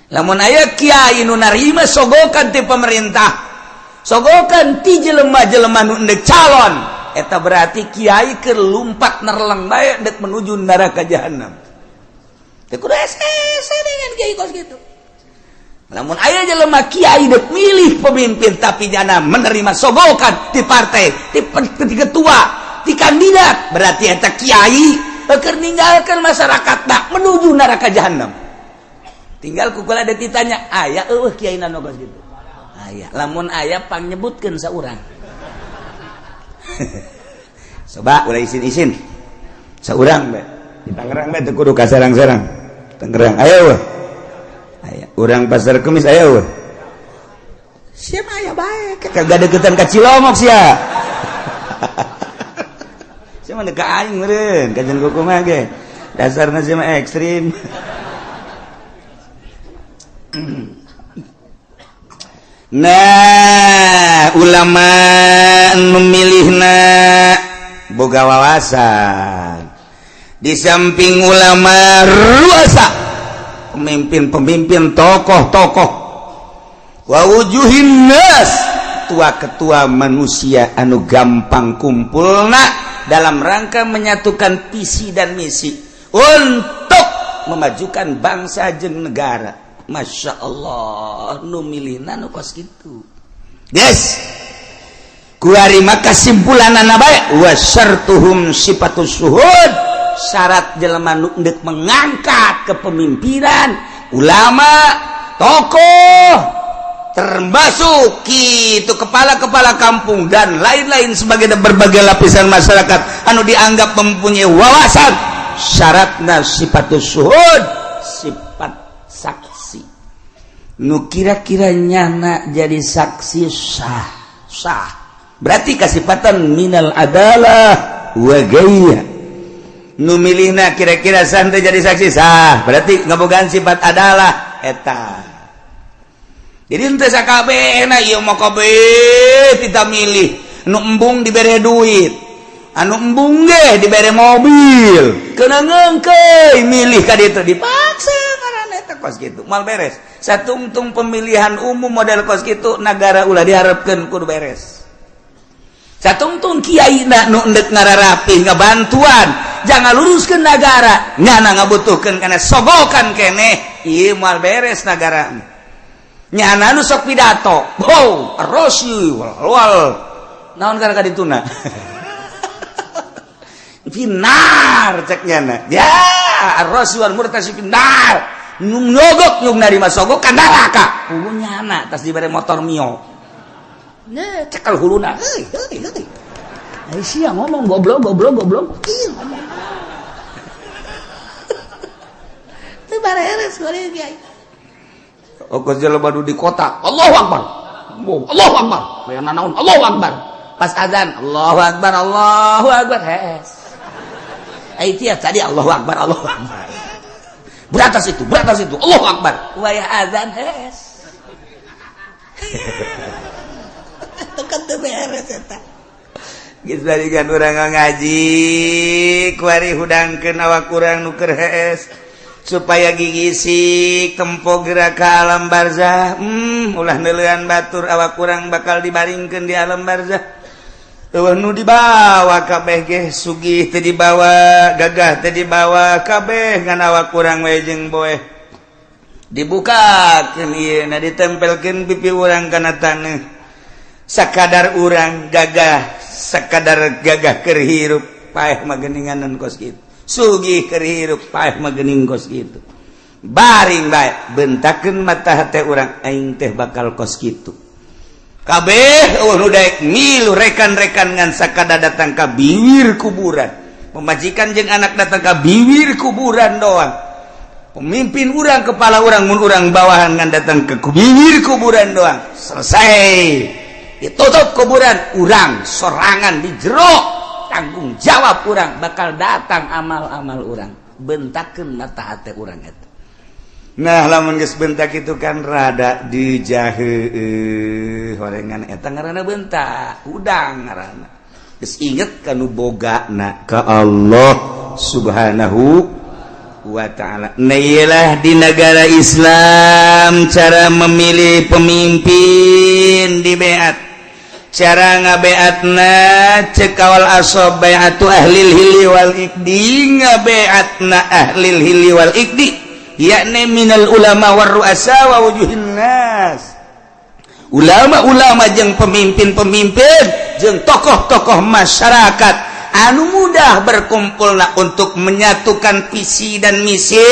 Lamun aya kiai nu narima sogokan ti pemerintah, sogokan ti jelema-jelema nu endek calon, eta berarti kiai keur lumpat nerleng bae dek menuju neraka jahanam. Teu kudu hese dengan kiai kos gitu. Namun aya jelema kiai dek milih pemimpin tapi jana menerima sogokan di partai, di ketua, di kandidat, berarti eta kiai keur ninggalkeun masyarakat tak menuju neraka jahanam. Tinggal kukula ada ditanya, aya eueuh kiai nu kos gitu? Aya. Lamun aya, pangnyebutkeun saurang. Coba ulah isin-isin. Saurang bae. Di Tangerang bae, teu kudu ka Serang-serang. Tangerang aya eueuh? Aya. Urang Pasar Kemis aya eueuh? Siapa aya bae? Kagak deketan ka Cilongok sia. Sia mah ka aing meureun, kajian kumaha ge. Dasarna sia mah ekstrim. Nah, ulama memilihna boga wawasan. Di samping ulama, ruasa, Pemimpin-pemimpin, tokoh-tokoh, wa wujuhin nas, ketua-ketua manusia anu gampang kumpulna dalam rangka menyatukan visi dan misi untuk memajukan bangsa jeung negara. Masya Allah, nu milihna nu kos kitu. Guys, kuari maka kesimpulanana bae, wa syartuhum sifatus syuhud. Syarat jelema nu endek mengangkat kepemimpinan, ulama, tokoh, termasuk itu kepala-kepala kampung dan lain-lain sebagai berbagai lapisan masyarakat anu dianggap mempunyai wawasan, syaratna sifatus syuhud, sifat saksi. Nu kira-kira nyana jadi saksi sah, sah berarti kasifatan minal adalah wa gaya. Nu milihna kira-kira santai jadi saksi sah, berarti ngabogaan sifat adalah eta. Jadi ente sakabehna ieu mah kabeh kita milih, nu embung dibere duit, anu embung ge dibere mobil, kena ngeungkeuy milih ka ditu, dipaksa ngaranna eta. Kos kitu moal beres. Satungtung pemilihan umum model kos kitu, negara ulah diharapkeun kudu beres. Satungtung kiai na nu endek ngararapih ngabantuan jangan luruskeun negara, nyana ngabutuhkeun kana sogokan keneh, ieu moal beres negara. Nyana nu sok pidato, wow, rosi wal naon kana kadituna, finnar cek nyana ya, arrasi wal murtasi finnar. Nu nyogok, nu narima sogok ka neraka. Puguh nyana tas dibere motor Mio. Nah, cekel huluna, heuy heuy heuy. Ai sia ngomong goblok goblok goblok. Ih, ngomong. Teu bareres kuari kiai. Okos jelema nu di kota, Allahu Akbar. Allahu Akbar. Bayang nanaon Allahu Akbar. Pas azan, Allahu Akbar, Allahu Akbar. Hees. Ai tiap tadi Allahu Akbar, Allahu Akbar. Beratas itu, beratas itu, Allahu Akbar. Wayah azan hees. Itu kan teu beres eta. Geus barikan urang ngaji, kuari hudangkeun awak urang nu keur hees supaya gigisik tempo gerak ke alam barzah. Ulah neuleuan batur, awak kurang bakal dibaringkeun di alam barzah. Eueuh nu dibawa kabeh ge, sugih teu dibawa, gagah teu dibawa, kabeh ngan awak kurang we jeung boeh. Dibukakeun ieu na, ditempelkeun pipi urang kana taneuh. Sakadar urang gagah, sakadar gagah keur hirup, paeh mah geuninganan kos kitu. Sugih keur hirup, paeh mah geuning kos kitu. Baring bae, bentakeun mata hate urang, aing teh bakal kos kitu. Kabeh eueuh nu daek milu rekan-rekan ngan sakada datang ka bibir kuburan. Pemajikan jeung anak datang ka bibir kuburan doang. Pemimpin urang, kepala urang, mun urang bawahan ngan datang ke bibir kuburan doang. Selesai. Ditutup kuburan, urang sorangan di jero, tanggung jawab urang, bakal datang amal-amal urang. Bentakeun mata hate urang eta. Nah, lamun geus bentak itu kan rada dijahe horengan, eta ngaranna bentak udang ngaranna. Geus inget kanu bogana ka Allah Subhanahu wa ta'ala. Nah, iyalah di negara Islam cara memilih pemimpin di beat, cara ngabeatna cek kawal asob, bai'atu ahlil hilli wal iqdi. Ngabeatna ahlil hilli wal iqdi yakni minal ulama war ru'asa wa wujuhin nas, ulama-ulama jeung pemimpin-pemimpin jeung tokoh-tokoh masyarakat anu mudah berkumpulna untuk menyatukan visi dan misi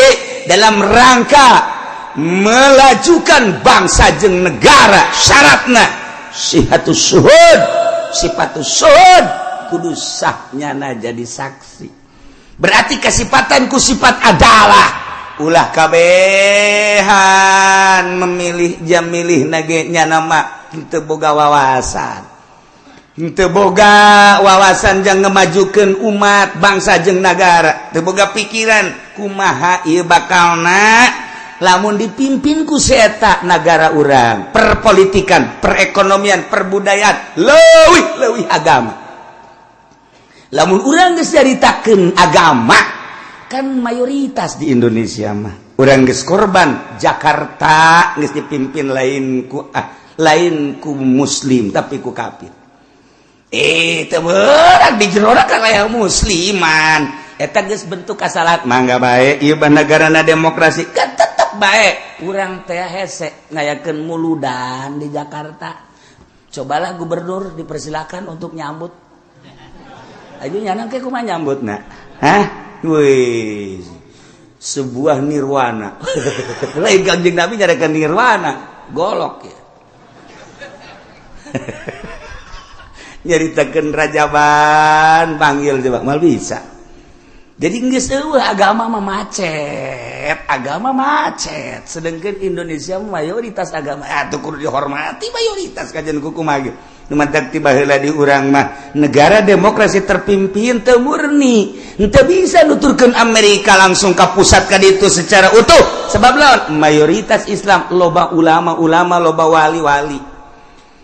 dalam rangka melajukan bangsa jeung negara. Syaratna sihatus syuhud, sifatus syuhud, kudu sahnyana jadi saksi, berarti kesifatan ku sifat adalah. Ulah kabehan memilih jam milih nage nyana mah henteu boga wawasan, henteu boga wawasan jang ngemajukeun umat, bangsa jeung negara, teu boga pikiran kumaha ieu bakalna lamun dipimpin ku si eta nagara urang, perpolitikan, perekonomian, perbudayaan, leuwih leuwih agama. Lamun urang geus nyaritakeun agama Kan mayoritas di Indonesia mah urang geus korban. Jakarta geus dipimpin lain ku lain ku muslim, tapi ku kafir. Teu beurang di jero kan aya musliman. Eta geus bentuk kasalahan. Mangga bae ieu negarana demokrasi kan, tetep bae urang teh hese ngayakeun muludan di Jakarta. Cobalah gubernur dipersilakan untuk nyambut. Ayo nyana ke kumaha nyambutna? Hah? Wih, sebuah nirwana. Lain Kanjeng Nabi nyarekan nirwana, golok ya. Nyaritakeun rajaban panggil coba mal bisa. Jadi geus eueuh agama mah macet, agama macet. Sedangkan Indonesia mayoritas agama atuh kudu dihormati mayoritas kajian kumaha ge. Nu mantak ti baheula di urang mah negara demokrasi terpimpin teu murni. Henteu bisa nuturkeun Amerika langsung ka pusat ka ditu secara utuh. Sebab lawan mayoritas Islam, loba ulama-ulama, loba wali-wali.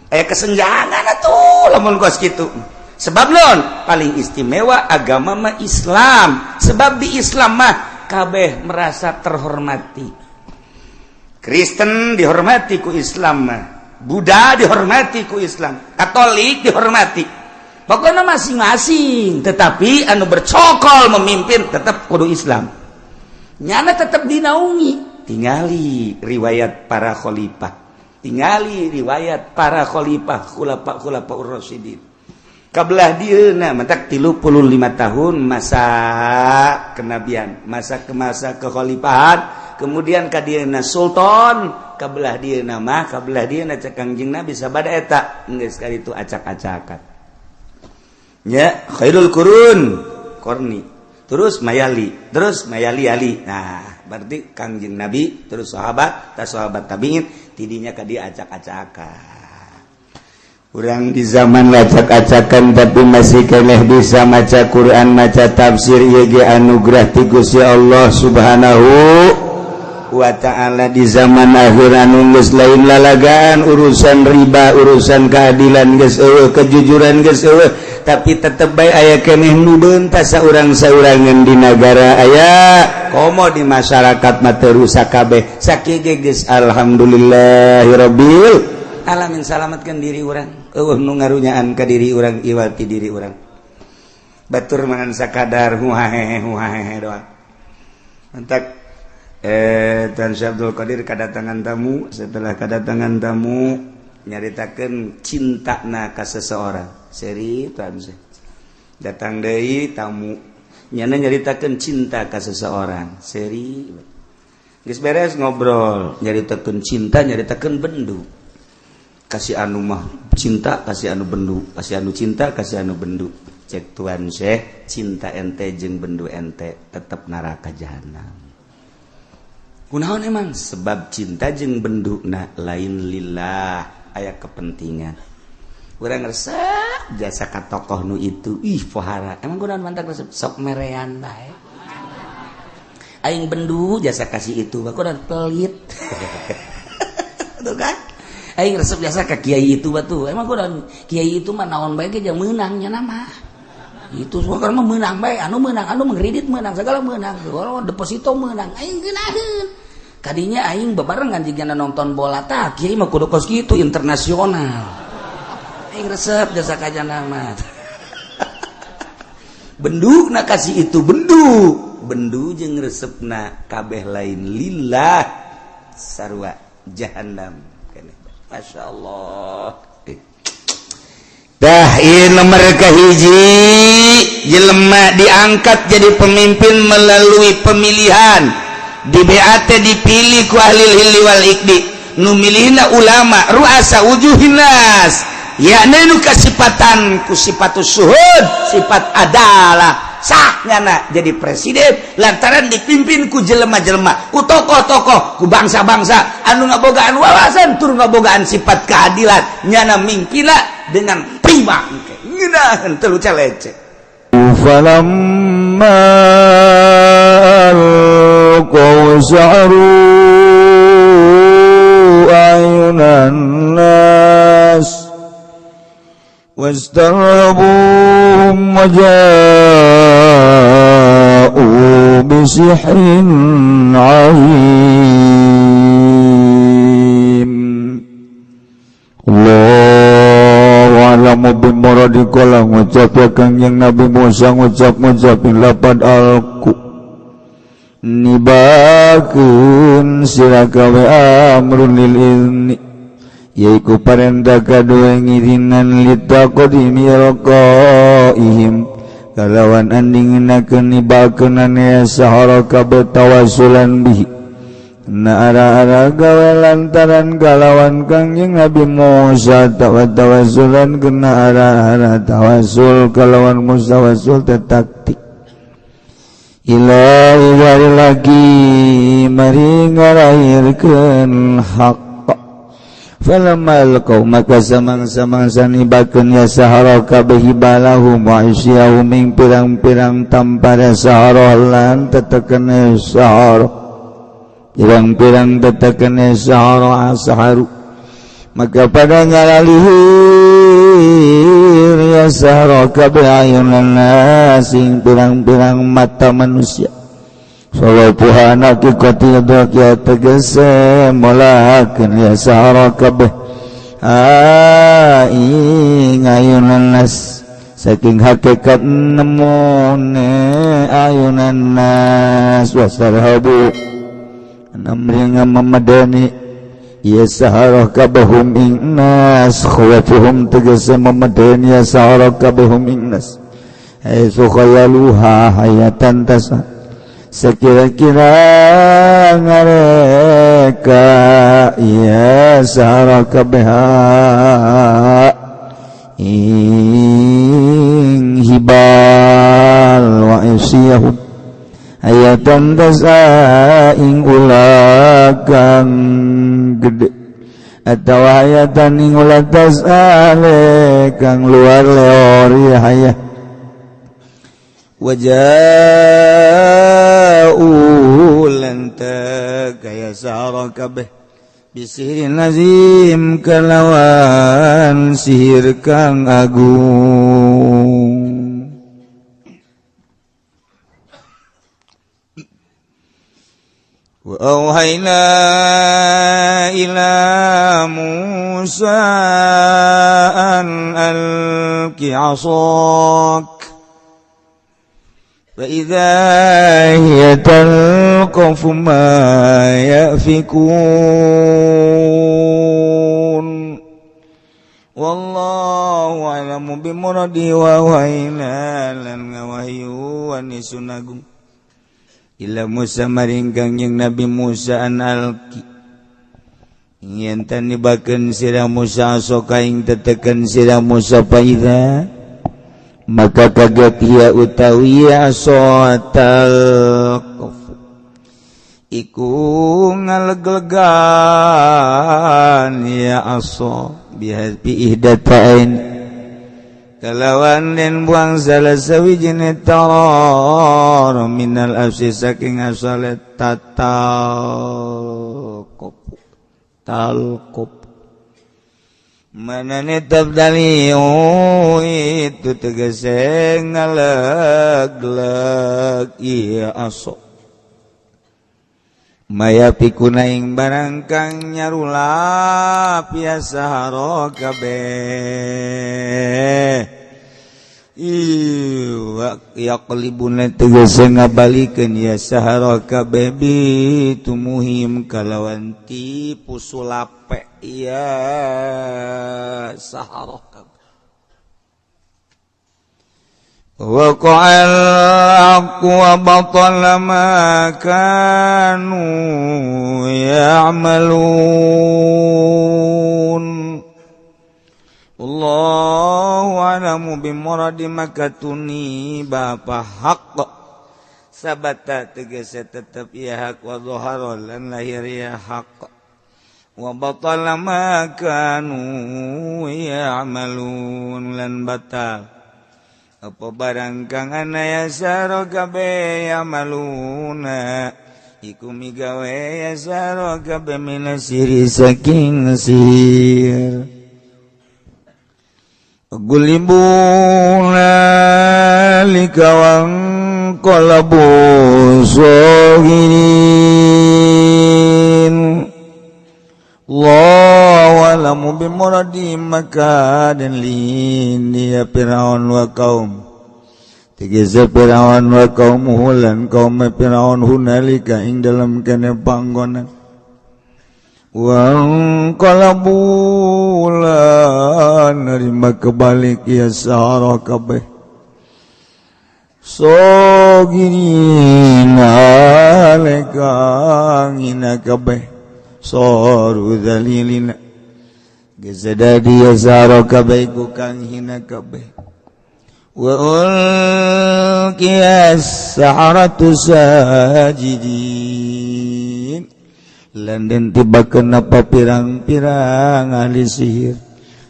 Aya kesenjangan atuh lamun kos kitu. Sebab non paling istimewa agama mah Islam. Sebab di Islam mah kabeh merasa terhormati. Kristen dihormati ku Islam mah, Buddha dihormati ku Islam, Katolik dihormati. Pokoknya masing-masing, tetapi anu bercokol memimpin tetap kudu Islam. Nyana tetap dinaungi. Tingali riwayat para khalifah, tingali riwayat para khalifah khulafa khulafa ur-rasyidin. Kabelah dieuna mentak 35 tahun masa kenabian, masa ke masa kekhalifahan, kemudian ka dieuna sultan, kabelah dieuna mah kabelah dieuna cek Kangjeng Nabi sabada eta geus kali itu acak-acakan. Nya khairul qurun qarni, terus mayali, terus mayali ali. Nah, berarti Kangjeng Nabi terus sahabat, tas sahabat tabiin tidinya ka dia acak-acakan. Urang di zaman acak-acakan tapi masih keneh bisa maca Quran, maca tafsir, ieu ge anugerah ti Gusti Allah Subhanahu wa ta'ala. Di zaman akhir anu geus lain lalagaan, urusan riba, urusan keadilan geus eueuh, kejujuran geus eueuh, tapi tetep bae aya keneh nu beuntas saurang-saurangan di nagara, aya komo di masyarakat mah teu rusak kabeh. Sakieu ge geus alhamdulillahirabbil alamin, salamatkan diri urang, eueuh nu ngarunyaan ka diri urang iwal ti diri urang. Batur mangan sakadar huhahehe huhahehe doang. Mantak Tan Syekh Abdul Qadir kedatangan tamu. Setelah kedatangan tamu nyaritakeun cintana ka seseorang, seri Tan Syekh datang deui tamu, nyana nyaritakeun cinta ka seseorang, seri geus beres ngobrol nyaritakeun cinta, nyaritakeun bendu. Kasih anu mah cinta, kasih anu bendu, kasih anu cinta, kasih anu bendu. Cek Tuan Syekh, cinta ente jeung bendu ente tetep neraka jahanam. Kunaon emang? Sebab cinta jeung bendu na lain lillah, aya kepentingan. Urang resep jasa ka tokoh nu itu, ih pohara. Emang kunaon mantak resep sok merean bae. Aing bendu jasa kasih itu, kunaon pelit. Tuh kan? Aing resep jasa ka kiai itu batu. Emang kunaon kiai itu mah naon bae ge jeung meunang nya nama. Itu semua mah meunang bae, anu meunang, anu mengkredit meunang, segala meunang. Kalau deposito meunang, aing geunaheun. Kadinya aing bebarengan jigana nonton bola tah, kiai mah kudu kos kitu internasional. Aing resep jasa ka jana mah. Bendu na kasih itu bendu. Bendu jeung resepna kabeh lain lillah sarua jahannam. Masya Allah. Dah ieu nomor kahiji, jelema diangkat jadi pemimpin melalui pemilihan. Di BAT dipilih ku ahli hilli wal iqdi, nu milihna ulama ruasa wujuhin nas, yakni nu kasipatan ku sifatus suhud, sifat adalah sah nyana jadi presiden lantaran dipimpin ku jelema-jelema, ku tokoh-tokoh, ku bangsa-bangsa anu ngabogaan wawasan tur ngabogaan sifat keadilan. Nyana mingkila dengan prima ngeunaheun teu lecek. فلما ألقوا سحروا أعين الناس واسترهبوهم وجاءوا بسحر. sihrin azim. Allahu a'lamu bimuradi kala ngucap ya Kangjeng Nabi Musa ngucap-ngucapin lapad alku nibakeun sira kawe amrun lil izni yaiku parentah kadue ngidinan litaqdimi alqaihim kalawan andinginakeun nibakeunana ya sahara kabeh tawassulan bihi na ara-ara gawe lantaran kalawan Kangjeng Nabi Musa tawassulan kena ara-ara tawassul kalawan Musa tawassul taktik ila lagi mari ngarahirkeun hak. Falamma alqaw maka samang-samangsa nibakeun ya sahara kabeh hibalahum wa isyahum ing pirang-pirang tampara sahara lan tetekene sahara pirang-pirang tetekene sahara saharu maka pada ngaralihir ya sahara kabeh ayunan asing pirang-pirang mata manusia solopuhana kikotil ya tegese molakeun ya sahara kabeh ing ayunan nas saking hakikat nemune ayunan nas wasarhabu namringa memadani ya sahara kabehum ing nas khawafuhum tegese memadani ya sahara kabehum ing nas haitsu khayaluha hayatan tasa sekira-kira ngareka ya sahara kabeha ing hibal wa isyahum hayatan tasa ing ulagang gede atau hayatan ing ulah tasa kang luar leor ya hayah waja'u lanta kaya sahara kabeh bisihirin lazim kalawan sihir kang agung. وأوحينا إلى موسى أن ألق عصاك فإذا هي تلقف ما يأفكون والله أعلم بمراده وأوحينا لنا وحyu anisun agung ila Musa maring Kangjeng Nabi Musa an alki yen tan nibakeun sira Musa soka ing teteken sira Musa paida maka kaget ia utawi asotal iku ngaleglegan ya aso bihabi ihdatain kalawan den buang salah sawijine taror minal afsi saking asale tatal kopu talqop manane tabdali itu tegese ngalegleg iya aso maya pikuna ing barang kang nyarulap ya sahara kabeh iwak yaqlibuna tegese ngabalikeun ya sahara kabeh bitumuhim kalawan tipu sulape ya sahara kabeh. وقع الحق وبطل ما كانوا يعملون. الله أعلم بمراد makatuni bapa hak sabata tegese tetep ya hak wa dhahara lan lahir ya hak wa batala ma kanu ya'malun lan batal apa barang kang ana ya saro kabeh yamaluna iku migawe ya saro kabeh minasiri saking sihir gulibuna lika wang Qalabu sagirin. Allahu a'lamu bimuradi makadan li Fir'aun wa qaum. Tegese Fir'aun wa qaumuhu lan kaum Fir'aun hunalika ing dalam kene panggonan. Wa qalabu lan nerima kebalik ya sahara kabeh. Sogirin aleka ngina kabeh. Soru zalilina gezadadi ya sahara kabeh ku kang hina kabeh. Wa ulqiya as-saharatu sajidin lan den tiba kenapa pirang-pirang ahli sihir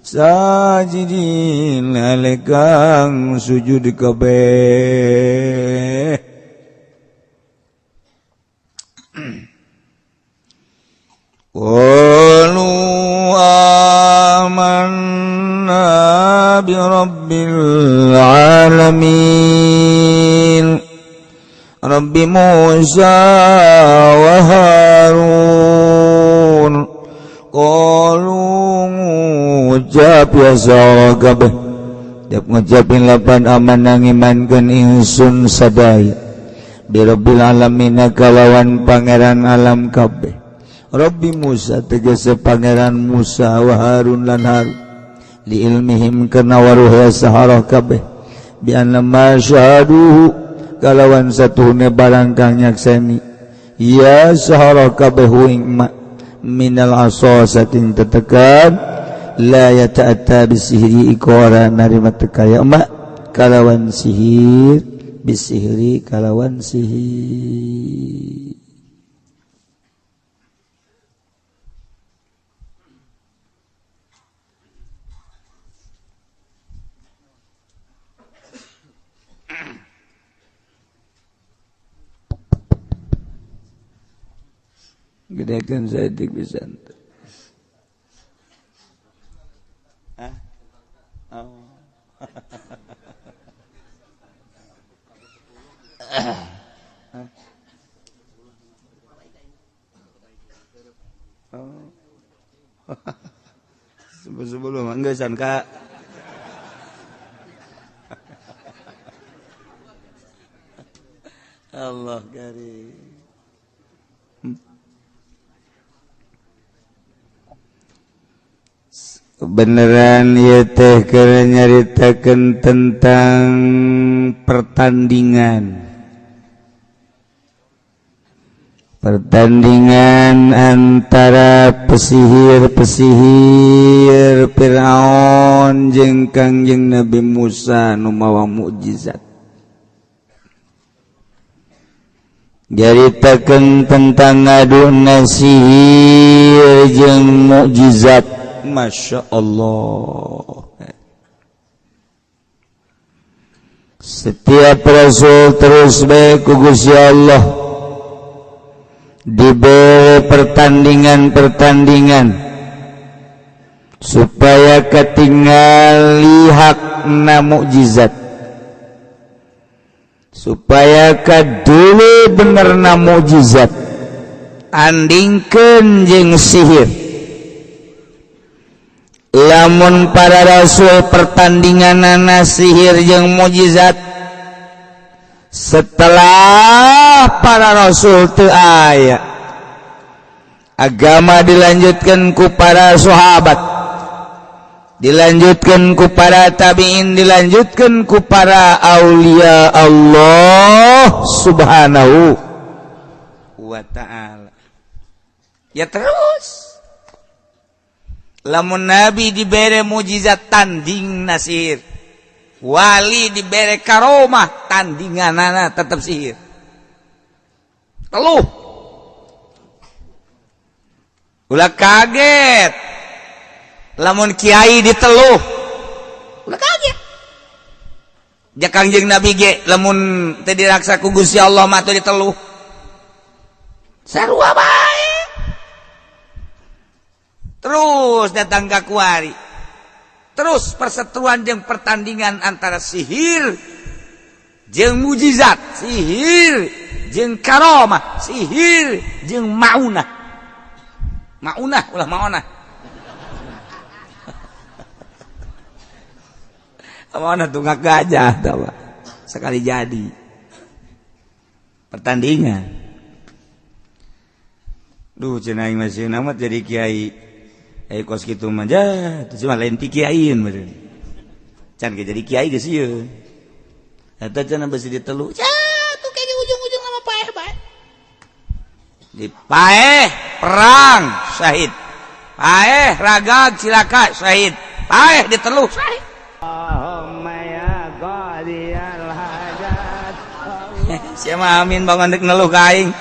sajidin alekang sujud kabeh. Qalu amanna bi rabbil alamin Rabbi Musa wa Harun. Qalu ngucap ya sara kabeh tiap ngucapin lapan aman ngimankeun ingsun sadaya bi rabbil alamin kalawan pangeran alam kabeh. Rabbi Musa tegese pangeran Musa wa Harun lan Harun li ilmihim kana waruh ya sahara kabeh bi anna ma syahaduhu kalawan satuhune barang kang nyakseni ya sahara kabeh ing ma minal asa saking tetekan la yata'atta bisihri iku ora narima teka ya ma kalawan sihir bisihri kalawan sihir. Gedekan saeutik pisan. Hah? Oh. Oh. Sebelum enggak san Kak. Allah karim. Kebenaran ieu teh keur nyaritakeun tentang pertandingan. Pertandingan antara pesihir-pesihir Fir'aun jeung Kangjeng Nabi Musa nu mawa mukjizat. Nyaritakeun tentang ngaduna sihir jeung mukjizat. Masya Allah. Setiap rasul terus bae ku Gusti Allah diberi pertandingan-pertandingan supaya ketinggali hakna mukjizat, supaya kadulu benerna mukjizat andingkeun jeung sihir. Lamun para rasul pertandinganana sihir jeung mukjizat, setelah para rasul teu aya, agama dilanjutkan ku para sahabat, dilanjutkan ku para tabi'in, dilanjutkan ku para aulia Allah subhanahu wa ta'ala. Ya terus lamun nabi dibere mukjizat tanding nasir, wali dibere karomah tandinganana tetap sihir. Teluh ulah kaget lamun kiai diteluh, ulah kaget. Ja Kangjeng Nabi ge lamun teu diraksa ku Gusti Allah mah teu diteluh, sarua bae. Terus datang ka kuari, terus perseteruan jeung pertandingan antara sihir Jeung mujizat sihir, jeung karomah sihir, jeung maunah. Maunah ulah maunah. Maunah tunggak gajah tawa. Sekali jadi pertandingan. Duh cenah aing masih amat jadi kiai. Kos kitu mah jah, teu cuma lain ti kiaiin meureun. Can ge jadi kiai geus ieu. Eta cenah besi ditelu. Ya, tuh kayaknya ujung-ujung sama paeh bae. Di paeh perang syahid. Paeh ragag cilaka syahid. Paeh ditelu syahid. Allahumma ya qadiyal hajat. Sia mah amin bangun dek neluh ka aing.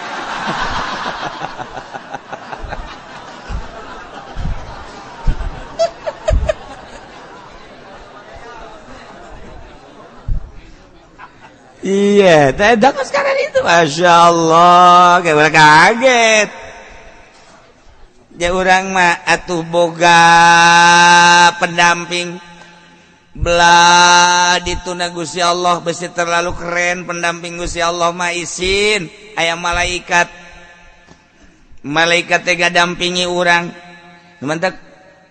Iya, teh sekarang itu, masya Allah, kayak orang kaget. Ya orang mah atuh boga pendamping, belah dituna Gusti Allah besi terlalu keren pendamping Gusti Allah mah isin, aya malaikat, malaikat teh dampingi urang, mantap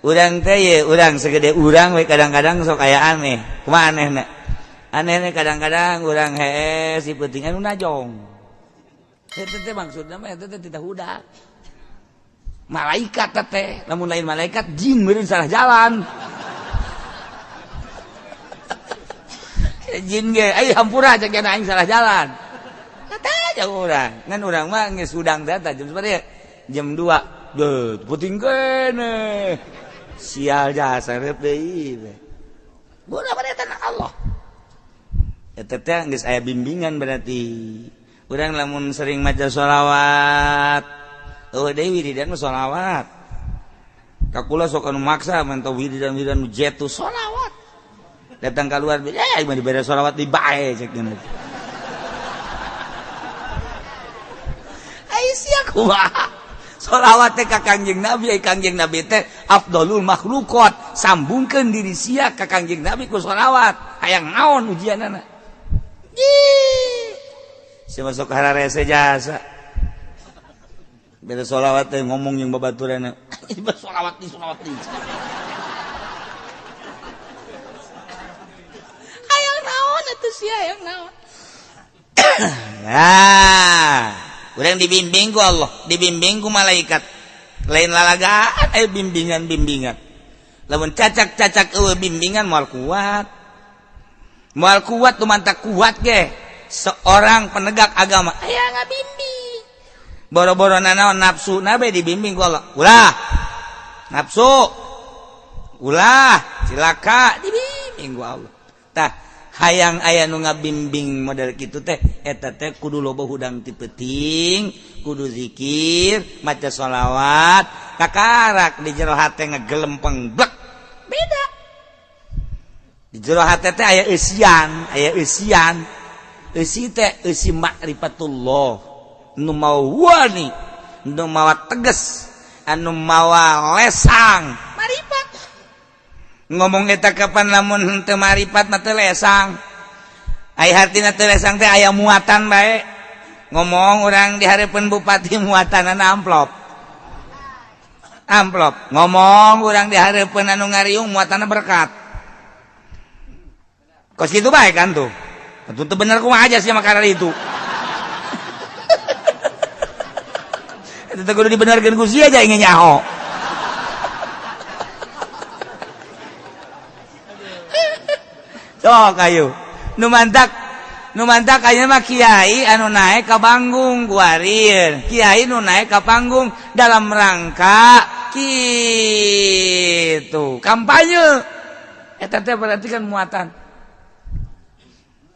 urang teh ye urang segede urang we kadang-kadang sok aya aneh, kumaha anehna? Aneh kadang-kadang urang hees si penting anu najong. Eta teh maksudna mah eta teh tidak hudak. Malaikat teh, lamun lain malaikat jin meureun salah jalan. Jin ge ai hampura cek aing salah jalan. Kata aja urang. Ngan urang mah geus hudang teh jam sabaraha? Jam 2. Deuh, penting keneh. Sial jasa reup deui. Bodoh pada tanah Allah. Eta teh geus aya bimbingan berarti. Urang lamun sering maca sholawat, eueuh deui wiridan mah sholawat. Ka kula sok anu maksa mantau wiridan-wiridan nu jetu sholawat. Datang kaluar, eh mah dibere sholawat di bae cek cenah. Ai sia kumaha? Sholawat teh ka Kangjeng Nabi, ai Kangjeng Nabi teh afdalul makhluqat. Sambungkeun diri sia ka Kangjeng Nabi ku sholawat. Hayang naon ujianana? Si masuk hararese jasa. Beda sholawat teh ngomong yang babaturanna. Sholawat di sholawat di. Hayang naon atuh sia hayang naon. Nah, urang dibimbing ku Allah, dibimbing ku malaikat. Lain lalagaan aya bimbingan-bimbingan. Lamun cacak-cacak eueuh bimbingan moal kuat. Moal kuat tuh mantak kuat ge seorang penegak agama aya ngabimbing boro-boro nanaon nafsu nabe dibimbing ku Allah ulah nafsu ulah cilaka dibimbing ku Allah tah hayang aya nu ngabimbing model kitu teh eta teh kudu loba hudang ti peuting kudu zikir maca sholawat kakarak di jero hate ngegelempeng blek beda. Di jero hate teh aya eusian, aya eusian. Eusi teh eusi makrifatullah. Nu mawa wani, nu mawa tegas, anu mawa lesang, maripat. Ngomong eta kapan lamun henteu maripat mah teu lesang. Ai hartina teu lesang teh aya muatan bae. Ngomong urang di hareupeun bupati muatanana amplop. Amplop. Ngomong urang di hareupeun anu ngariung muatanna berkat. Kos gitu baik kan tuh. Tentu bener kumaha aja sih makanan itu. Itu kudu dibenerkeun ku sia aja ingin nyaho. Sok ayo. Nu mantak ayeuna mah kiai anu naek ka panggung kuarir. Kiai nu naek ka panggung dalam rangka kitu kampanye. Eta teh berarti kan muatan.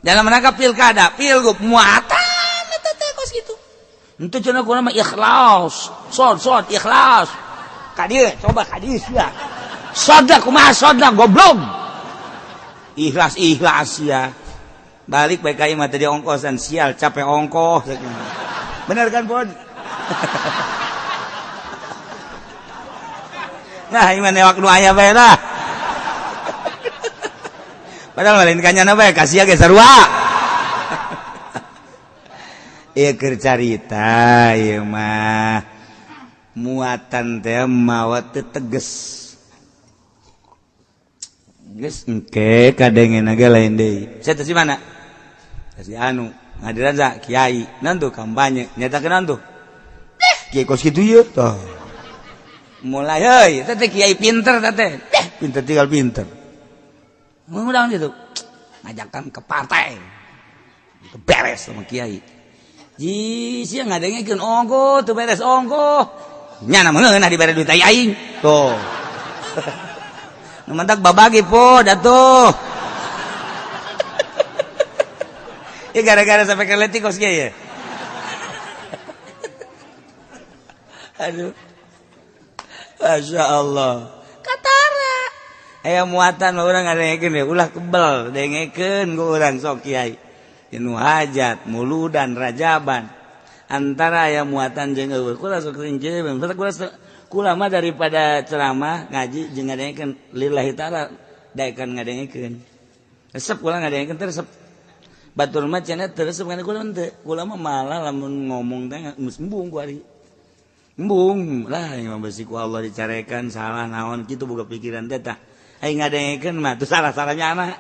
Dalam rangka pilkada, pilgub muatan eta teh kos kitu. Henteu cenah kumaha mah ikhlas. Sod ikhlas. Ka dieu coba ka dieu sia. Sodna kumaha sodna goblok. Ikhlas ya. Balik bae ka imah tadi ongkosan sial capek ongkoh. Bener kan, Bon? Nah, imah newak nu aya bae lah. Padahal lain kanyana bae kasih ge sarua. Ieu keur carita ieu mah muatan teh mawa teu teges. Geus engke kadengen ge lain deui. Saya teh si mana? Si anu ngadiran sa kiai naon tuh kampanye nyatakeun naon tuh? Kiai kos kitu ieu tah. Mulai heuy teh kiai pinter teh. Pinter tinggal pinter. Ngundang gitu. Ngajakan ke partai. Beres sama kiai. Ji sia ngadengekeun ongko teu beres ongko. Nya na meunah dibere duit aing. Tuh. Nu mantak babagi po datuh. Ya gara-gara sampai ke leutik kos kiai ya. Aduh. Masya Allah. Katara. Aya muatan urang ngadengekeun we ulah kebel dengekeun ku urang sok kiai. Inu hajat, muludan, rajaban. Antara aya muatan jeung eueuh. Kula sok rinjeun. Kula mah daripada ceramah ngaji jeung ngadengekeun lillahi taala daekan ngadengekeun. Resep kula ngadengekeun teh resep. Batur mah cenah teu resep kana kula henteu. Kula mah malah lamun ngomong teh geus embung ku ari. Embung lah yang besi ku Allah dicarekan salah naon kitu boga pikiran teh tah. Aing ngadengekeun mah teu salah-salahnya anak.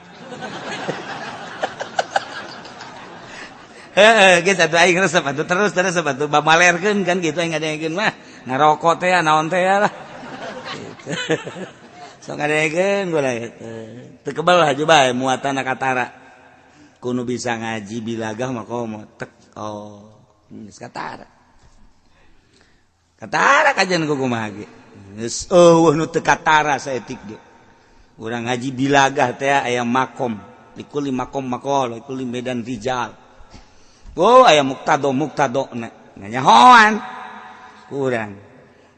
Heeh, geus atuh aing resep atuh terus resep atuh bamalerkeun kan kitu aing ngadengekeun mah ngarokok teh naon teh lah. Gitu. Sok ngadengekeun gua teu kebel haju bae muatan katara. Kudu bisa ngaji bilagah mah komo tek oh geus katara. Katara kajian ku kumaha ge. Geus eueuh nu teu katara saeutik ge. Urang ngaji bilagah teh aya makom, likuli makom maqal, likuli medan rijal. Oh aya muktado muktado na nyahoan kurang.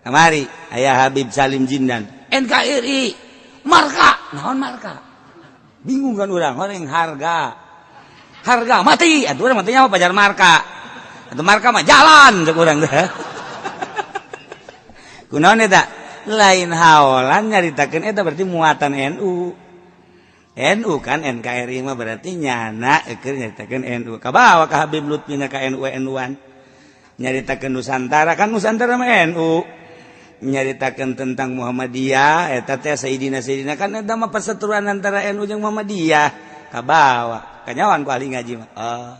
Kamari aya Habib Salim Jindan NKRI marka naon marka. Bingung kan urang horeng harga. Harga mati atuh urang matinya mah pajar marka. Atuh marka mah jalan cek urang teh. Kunaon eta? Lain haolan nyaritakeun eta berarti muatan NU. NU kan NKRI mah berarti nyana keur nyaritakeun NU. Kabawa ka Habib Lutfi na ka NU NU-an. Nyaritakeun Nusantara kan Nusantara mah NU. Nyaritakeun tentang Muhammadiyah eta teh Sayyidina Sayyidina kan eta mah perseteruan antara NU jeung Muhammadiyah. Kabawa. Kanyawan ku ahli ngaji mah. Oh.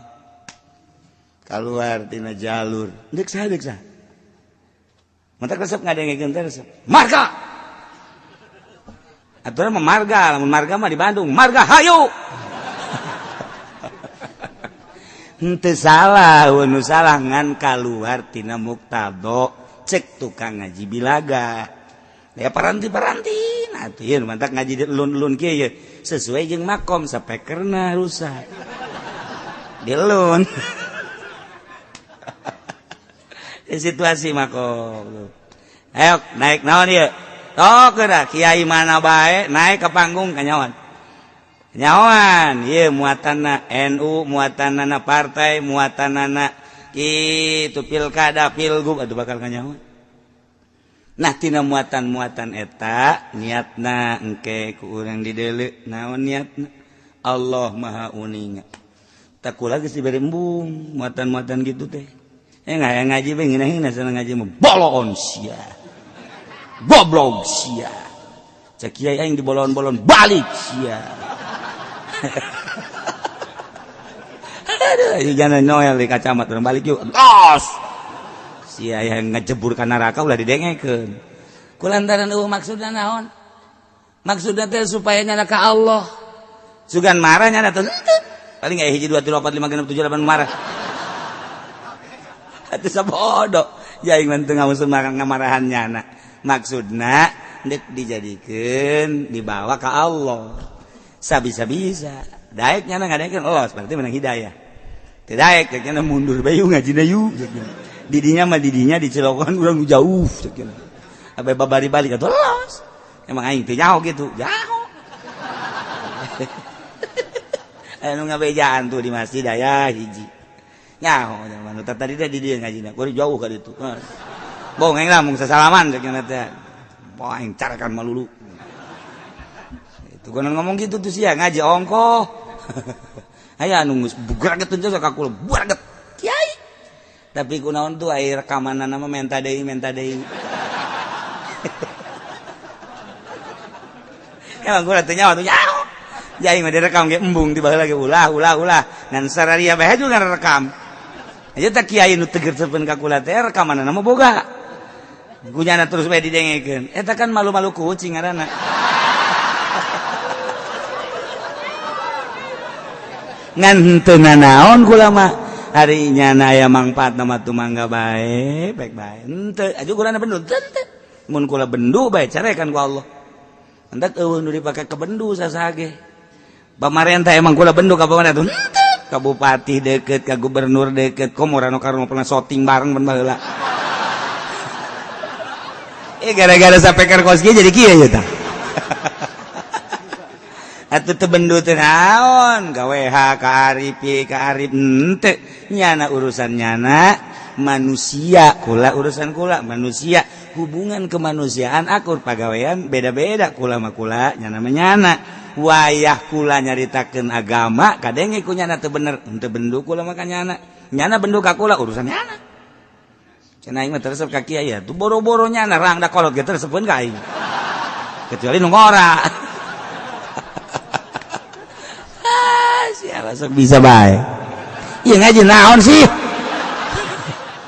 Kaluar tina jalur. Deuk saha deuk saha. Mantak resep ngadengekeun teh resep. Marga. Aturan mah marga, lamun marga mah di Bandung, marga hayu. Henteu salah, nu salah ngan kaluar tina muktado cek tukang ngaji bilaga. Ya paranti-paranti, nah atuh ieu mantak ngaji di elun-elun kieu ye sesuai jeung makom sapekerna rusak. Dilun. Situasi makom. Ayo naik naon ieu? Tok geura kiai mana bae naik ke panggung kanyawan. Kanyawan ieu muatanna NU, muatanna partai, muatanna kitu pilkada, pilgub atuh bakal kanyawan. Nah tina muatan-muatan eta niatna engke ku urang dideuleu naon niatna? Allah Maha Uninga. Tak kula geus dibere embung muatan-muatan gitu teh. Ngaji bae ngeunah-ngeunah sana ngaji mah bolon sia. Goblok sia. Cek kiai aing dibolon-bolon balik sia. Aduh, jangan noel di kacamata urang balik yuk. Los. Sia yang ngejebur ka neraka ulah didengekeun. Kulantaran eueuh maksudna naon? Maksudna teh supaya nyana ka Allah. Sugan marah nyana teh. Paling aya 1 2 3 4 5 6 7 8 marah. Atuh sabodo. Ya aing mah teu ngamusun ngamarahan nyana. Maksudna deuk dijadikeun dibawa ka Allah. Sabisa-bisa. Daek nyana ngadengekeun los berarti menang hidayah. Teu daek nyana mundur bae ngajina yuk. Didinya mah didinya dicelokan urang jauh cek cenah. Abe babari balik atuh los. Emang aing teu nyaho kitu, nyaho. Anu ngabejaan tuh di masjid aya hiji. Nyaho zaman tadi teh di dieu ngajina, kudu jauh ka ditu. Bong aing lah mung sasalaman cek cenah teh. Boh aing carakan malulu. Itu kan ngomong gitu tuh sia ngaji ongkoh. Aya anu geus bugraget teh ka kula, bugraget. Kiai. Tapi kunaon tuh air rekamanna mah menta deui menta deui. Emang kula teu nyawa tuh nyaho. Jai mah direkam ge embung di baheula ge ulah ulah ulah. Ngan sararia bae juga rekam. Aja tak kiai nu teger sepen ka kula teh rekamanna mah boga. Gunyana terus bae didengekeun. Eta kan malu-malu kucing ngaranna. Ngan henteu nanaon kula mah. Hari nyana aya mangfaat nama tumangga bae, baik bae. Henteu aju kulana bendu teu. Mun kula bendu bae carekan ku Allah. Hendak eueuh nu dipake ke bendu sasage. Pamarentah emang kula bendu ka pamarentah henteu. Ka bupati deket, ka gubernur deket, komo rano karno pernah syuting bareng ban baheula. Gara-gara sapeker kos kieu jadi kieu ya tah. Atuh teu bendu teh naon, ka WH ka Arif ka Arif henteu. Nyana urusan nyana manusia, kula urusan kula manusia, hubungan kemanusiaan akur pagawean beda-beda kula mah kula nyana mah nyana. Wayah kula nyaritakeun agama kadenge ku nyana teu bener, henteu bendu kula mah ka nyana. Nyana bendu ka kula urusan nyana. Cenah aing mah teresep ka kiai ya, tuh boro-boro nyana rang da kolot ge teresepeun ka aing. Kecuali nu ngora. Ah, siapa sok bisa bae. Ieu ngaji naon sih?